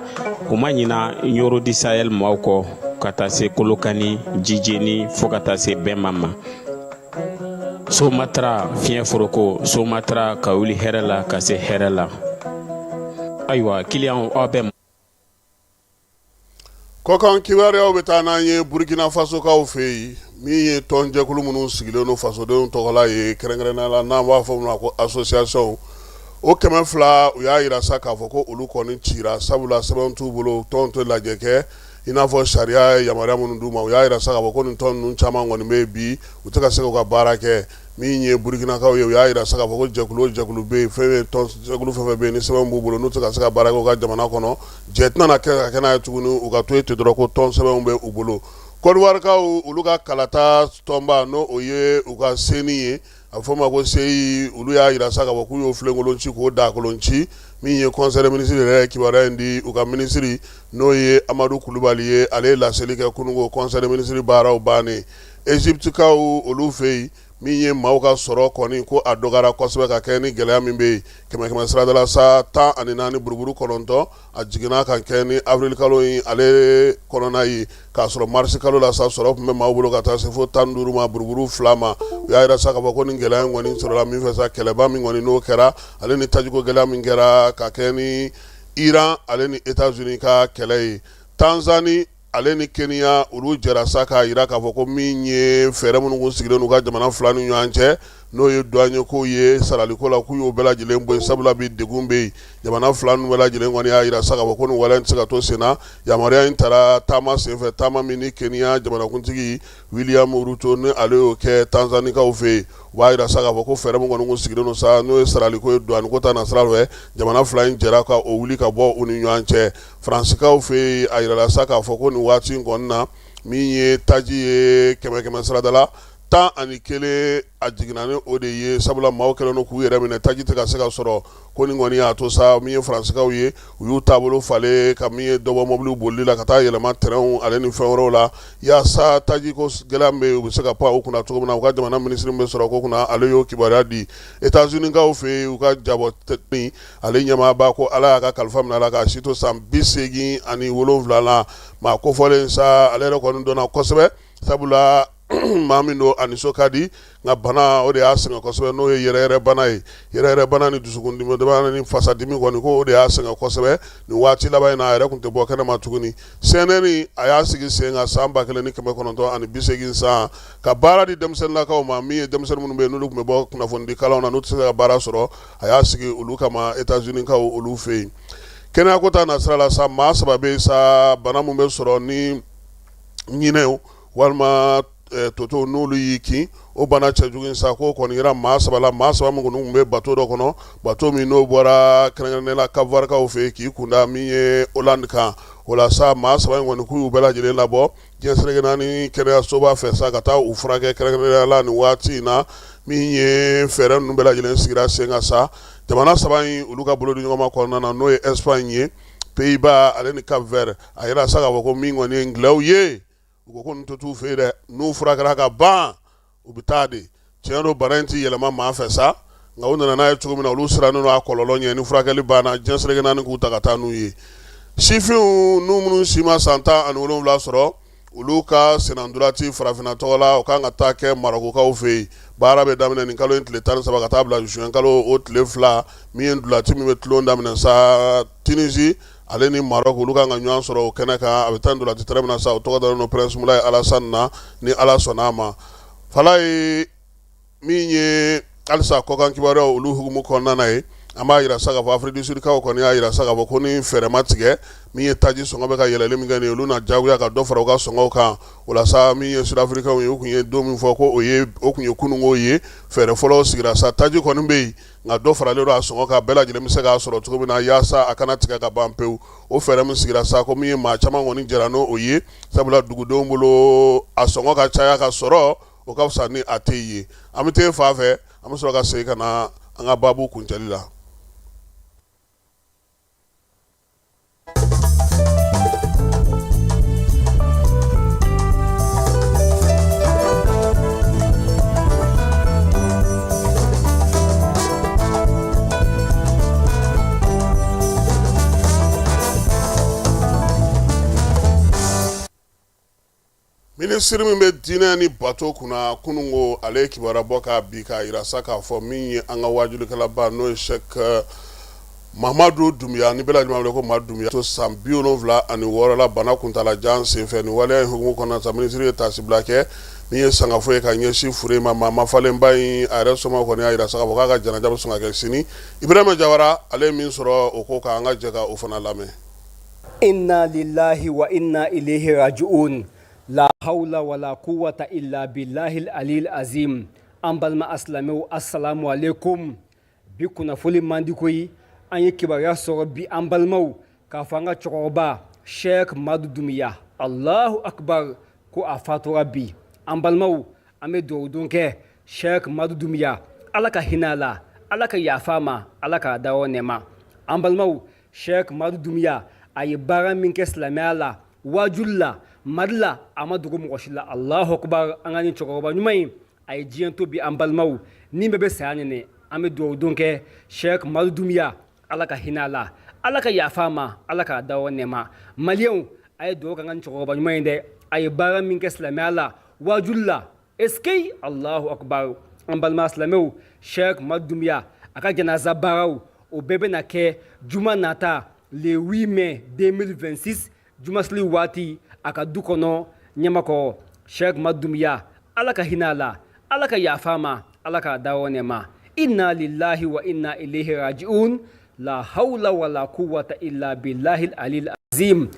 U ma ɲina Ɲɔrɔ du Sahel maaw kɔ ka taa se Kolokani, Jijeni fo ka taa se Bɛma ma. Somatra fiɲɛ foroko, Somatra ka wuli hɛrɛ la ka se hɛrɛ la. Ayiwa kiliyanw aw bɛ Kɔkan kibaruyaw bɛ taa n'an ye Burkina Fasokaw fɛ yen, min ye tɔnjɛkulu minnu sigilen don fasodenw tɔgɔla ye, kɛrɛnkɛrɛnnenya la n'an b'a fɔ min ma ko association, o 200 u y'a jira sa k'a fɔ ko olu kɔni cira, sabula sɛbɛn t'u bolo, tɔnw tɛ lajɛ kɛ i n'a fɔ sariya ye yamaruya minnu d'u ma. U y'a jira sa k'a fɔ ko nin tɔn ninnu caman kɔni bɛ yen bi, u tɛ ka se k'u ka baara kɛ. Min ye Burukinakaw ye, u y'a jira sa k'a fɔ ko jɛkulu o jɛkulu bɛ yen, fɛn ye tɔn jɛkulu fɛn fɛn bɛ yen ni sɛbɛn b'u bolo, n'u tɛ ka se ka baara kɛ u ka jamana kɔnɔ, jɛ tɛna kɛ ka kɛ n'a ye tuguni, u ka to yen ten dɔrɔn ko tɔn sɛbɛnw bɛ u bolo. Kɔdiwarikaw olu ka kalata tɔnba, n'o o ye u ka CENI ye, a bɛ fɔ o ma ko CEI, olu y'a jira sa k'a fɔ k'u y'o filenkolon ci k'o daakolon ci. Min ye conseil des ministres yɛrɛ ye kibaruya in di, u ka minisiri n'o ye Amadu Kulubali ye, ale ye laseli kɛ kununko conseil des ministres baaraw bannen. Egyptekaw olu fɛ yen, min ye maaw ka sɔrɔ kɔni ko a dɔgɔyara kosɛbɛ ka kɛ ni gɛlɛya min bɛ yen, kɛmɛ kɛmɛ sarada la sa 14.9, a jiginna ka kɛ ni avril kalo in ale kɔnɔna ye, k'a sɔrɔ mars kalo la sa sɔrɔ tun bɛ maaw bolo ka taa se fo 15 ma buruburu 2 ma. U y'a jira sa k'a fɔ ko nin gɛlɛya in kɔni sɔrɔla min fɛ sa, kɛlɛba min kɔni n'o kɛra, ale ni tajiko gɛlɛya min kɛra ka kɛ ni Iran ale ni États-Unis ka kɛlɛ ye. Tanzanie ale ni Kenya olu jɛra sa k'a jira k'a fɔ ko min ye fɛɛrɛ minnu kun sigilen u ka jamana fila ni ɲɔgɔn cɛ, n'o ye douane ko ye saraliko la, k'u y'o bɛɛ lajɛlen bɔ yen, sabula bi degun bɛ yen. Jamana fila ninnu bɛɛ lajɛlen kɔni y'a jira sa k'a fɔ ko nin waleya in tɛ se ka to sen na. Yamaruya in taara taama senfɛ, taama min ni Kenya jamanakuntigi William Ruto ni ale y'o kɛ Tanzanikaw fɛ yen. U b'a jira sa k'a fɔ ko fɛɛrɛ min kɔni kun sigilen don sa, n'o ye saraliko ye douane ko ta nasira fɛ, jamana fila in jɛra ka o wuli ka bɔ u ni ɲɔgɔn cɛ. Faransikaw fɛ yen, a jirala sa k'a fɔ ko nin waati in kɔni na, min ye taji ye kɛmɛ kɛmɛ sarada la 11, a jiginna ni o de ye, sabula maaw kɛlen don k'u yɛrɛ minɛ, taji tɛ ka se ka sɔrɔ. Ko nin kɔni y'a to sa, min ye faransikaw ye, u y'u taabolo falen ka min ye dɔbɔ mɔbiliw bolili la ka taa yɛlɛma tɛrɛnw ale ni fɛn wɛrɛw la, yaasa taji ko gɛlɛya min bɛ yen, u bɛ se ka pan o kunna cogo min na. U ka jamana minisiri min bɛ sɔrɔ ko kunna, ale y'o kibaruya di. États-Unis-kaw fɛ yen, u ka jabɔ ale ɲɛmaaba ko Ala y'a ka kalifa minɛ a la k'a si to san 87 la. Maa kofɔlen sa, ale yɛrɛ kɔni dɔnna kosɛbɛ, sabula maa min don a nisɔn ka di, nka bana o de y'a sɛgɛn kosɛbɛ, n'o ye yɛrɛyɛrɛ bana ye. Yɛrɛyɛrɛ bana ni dusukundimi bana ni fasadimi kɔni, ko o de y'a sɛgɛn kosɛbɛ nin waati laban in na. A yɛrɛ tun tɛ bɔ kɛnɛma tuguni. CNN a y'a sigi sen kan san 1980 san ka baara di denmisɛnninlakaw ma, min ye denmisɛnnin minnu bɛ yen n'olu tun bɛ bɔ kunnafonidi kalanw na, n'u tɛ se ka baara sɔrɔ, a y'a sigi olu kama États-Unis-kaw olu fɛ yen. Kɛnɛya ko ta nasira la sa, maa saba bɛ yen sa, bana min bɛ sɔrɔ ni ɲinɛw walima toto n'olu y'i kin, o bana cɛjugu in sa, k'o kɔni yera maa saba la, maa saba min kɔni tun bɛ bato dɔ kɔnɔ, bato min n'o bɔra kɛrɛnkɛrɛnnenya la Cap-Vert-kaw fɛ yen k'i kunda min ye Hollande kan. O la sa, maa saba in kɔni k'u y'u bɛɛ lajɛlen labɔ diɲɛ seleke naani kɛnɛyasoba fɛ sa ka taa u furakɛ kɛrɛnkɛrɛnnenya la nin waati in na. Min ye fɛɛrɛ ninnu bɛɛ lajɛlen sigira sen kan sa, jamana saba in olu ka bolodiɲɔgɔnma kɔnɔna na, n'o ye Espagne ye, Pays-Bas ale ni Cap-Vert. A yira sa k'a fɔ ko min kɔni ye ngilɛw ye, u ko ko nin tɛ t'u fɛ yen dɛ, n'u furakɛra ka ban u bɛ taa de. Tiɲɛ don, bana in tɛ yɛlɛma maa fɛ sa, nka u nana n'a ye cogo min na, olu sirannen don a kɔlɔlɔ ɲɛ. Ni furakɛli banna, diɲɛ seleke naani k'u ta ka taa n'u ye. Sifinw n'u minnu si ma san 17 sɔrɔ, olu ka sennantolaci farafinna tɔgɔ la, o kan ka taa kɛ Marɔkukaw fɛ yen. Baara bɛ daminɛ nin kalo in tile 13 ka taa bila juin kalo o tile 2. Min ye ntolaci min bɛ tulon daminɛ sa, Tunisie ale ni Maroc olu kan ka ɲɔgɔn sɔrɔ o kɛnɛ kan. A bɛ taa ntolaci terrain min na sa, o tɔgɔ dalen don Prince Moulay Alassane na, ni Ala sɔnna a ma. Fala ye min ye halisa kɔkan kibaruyaw olu hukumu kɔnɔna na ye, An b'a jira sa k'a fɔ Afrique du Sud kaw kɔni y'a jira sa k'a fɔ ko ni fɛɛrɛ ma tigɛ, min ye taji sɔngɔ bɛ ka yɛlɛli min kɛ nin ye, olu na jagoya ka dɔ fara u ka sɔngɔw kan. O la sa, min ye Sud-Africainw ye, u tun ye don min fɔ ko o ye o tun ye kununko ye. Fɛɛrɛ fɔlɔ sigira sa, taji kɔni bɛ yen, nka dɔ faralen don a sɔngɔ kan, bɛɛ lajɛlen bɛ se k'a sɔrɔ cogo min na yaasa a kana tigɛ ka ban pewu. O fɛɛrɛ min sigira sa, ko min ye maa caman kɔni jɛra n'o ye, sabula dugudenw bolo a sɔngɔ ka caya ka sɔrɔ, o ka fisa ni a tɛ ye. An bɛ taa fan fɛ, an bɛ sɔrɔ ka segin ka na an ka baabu kuncɛli la. Minisiri min bɛ diinɛ ni bato kunna, kununko ale ye kibaruya bɔ k'a bi k'a jira sa k'a fɔ min ye an ka waajulikɛlaba n'o ye Sɛki Mamadu Dunbiya, ni bɛɛ lajɛlen b'a wele ko Madu Dunbiya, to san 76 la bana kuntaalajan senfɛ. Nin waleya in hukumu kɔnɔna sa, minisiri ye taasibila kɛ min ye sangafo ye ka ɲɛsin fure ma. Maa mafalenba in, a yɛrɛ somaaw kɔni y'a jira sa k'a fɔ k'a ka janaja bɛ sɔn ka kɛ sini. Ibrahima Jawara, ale ye min sɔrɔ o ko kan, an ka jɛ ka o fana lamɛn. Inna lillahi wa inna ilayhi raji'un la hawla wala quwwata illa billahi alil azim. An balima asilamɛw, assalamu alaikum. Bi kunnafoli man di koyi. An ye kibaruya sɔrɔ bi, an balimaw, k'a fɔ an ka cɛkɔrɔba Sheikh Madu Dunbiya, Allahu akbar, ko a fatura bi. An balimaw, an bɛ dugawu don kɛ Sheikh Madu Dunbiya, Ala ka hinɛ a la, Ala ka yafa a ma, Ala k'a dayɔrɔ nɛɛma. An balimaw, Sheikh Madu Dunbiya, a ye baara min kɛ silamɛya la, waajuli la, Mali la, a ma dogo mɔgɔ si la. Allahu akbar. An ka nin cɛkɔrɔba ɲuman in, a ye diɲɛ to bi. An balimaw, ni bɛɛ bɛ saya nɛnɛ. An bɛ dugawu don kɛ Sheikh Madu Dunbiya, Ala ka hinɛ a la, Ala ka yafa a ma, Ala k'a dayɔrɔ nɛɛma. Maliyɛnw, a ye dugawu k'an ka nin cɛkɔrɔba ɲuman in dɛ. A ye baara min kɛ silamɛya la, waajuli la, Eskey, Allahu akbar. An balima silamɛw, Sheikh Madu Dunbiya, a ka janaza baaraw, o bɛɛ bɛna kɛ juma nata le 8 mai 2026, jumaseli waati, a ka du kɔnɔ Ɲamakɔrɔ. Sheikh Madu Dunbiya, Ala ka hinɛ a la, Ala ka yafa a ma, Ala k'a dayɔrɔ nɛɛma. Inna lillahi wa inna ilayhi raji'un la hawla wala quwwata illa billahi alil azim.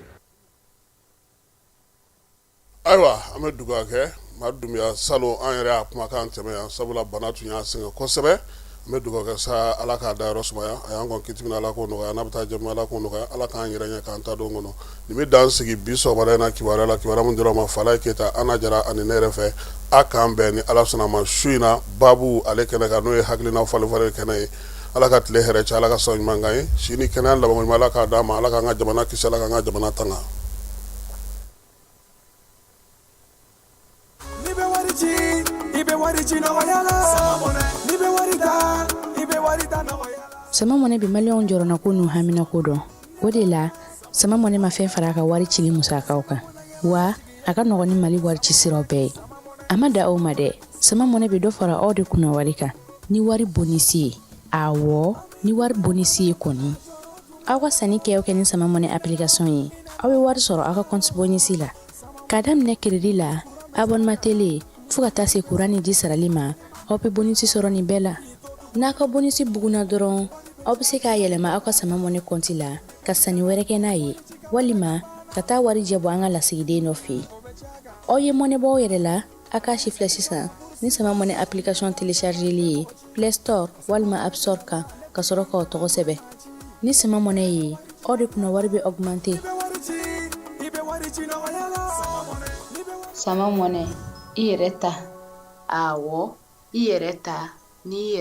Ayiwa, an bɛ dugawu kɛ Madu Dunbiya. Salon an yɛrɛ y'a kumakan tɛmɛ yan, sabula bana tun y'a sɛgɛn kosɛbɛ. An bɛ dugawu kɛ sa, Ala k'a dayɔrɔ sumaya. A y'an kɔn kiti min na, Ala k'o nɔgɔya. N'a bɛ taa jɛ, Ala k'o nɔgɔya. Ala k'an yɛrɛ ɲɛ k'an ta don kɔnɔ. Nin bɛ dan sigi bi sɔgɔmada in na kibaruya la, kibaruya min dira aw ma Falaye Keyita, Ana Jara ani ne yɛrɛ fɛ. A k'an bɛn ni Ala sɔnna ma su in na baabu ale kɛnɛ kan, n'o ye hakilina falen falen kɛnɛ ye. Ala ka tile hɛrɛ caya, Ala ka san ɲuman k'an ye, si ni kɛnɛya labanko ɲuman, Ala k'a d'an ma. Ala k'an ka jamana kisi, Ala k'an ka jamana tanga. N'i bɛ wari ci, i bɛ wari ci nɔgɔya la. N'i bɛ wari ta, i bɛ wari ta nɔgɔya la. Sama Mɔnɛ bɛ maliyɛnw jɔrɔnako n'u haminako dɔn. O de la, Sama Mɔnɛ ma fɛn fara a ka wari cili musakaw kan, wa a ka nɔgɔn ni Mali wari ci siraw bɛɛ ye. A ma dan o ma dɛ, Sama Mɔnɛ bɛ dɔ fara aw de kunna wari kan ni wari bonisi ye. Awɔ, ni wari bonisi ye kɔni. Aw ka sanni kɛ o kɛ ni Sama Mɔnɛ application ye, aw bɛ wari sɔrɔ aw ka compte bonus la. K'a daminɛ crédit la, abonnement télé, fo ka taa se courant ni ji sarali ma, aw bɛ bonus sɔrɔ nin bɛɛ la. N'a ka bonus bugunna dɔrɔn, aw bɛ se k'a yɛlɛma aw ka Sama Mɔnɛ compte la ka sanni wɛrɛ kɛ n'a ye, walima ka taa warijɛ bɔ an ka lasigiden dɔ fɛ yen. Aw ye mɔnɛ bɔ aw yɛrɛ la, a k'a sifilɛ sisan ni Sama Mɔnɛ application téléchargeli ye Play Store walima App Store kan, ka sɔrɔ k'aw tɔgɔ sɛbɛn. Ni Sama Mɔnɛ ye, aw de kunna wari bɛ augmenter. Sama Mɔnɛ, i yɛrɛ ta. Awɔ, i yɛrɛ ta n'i yɛrɛ.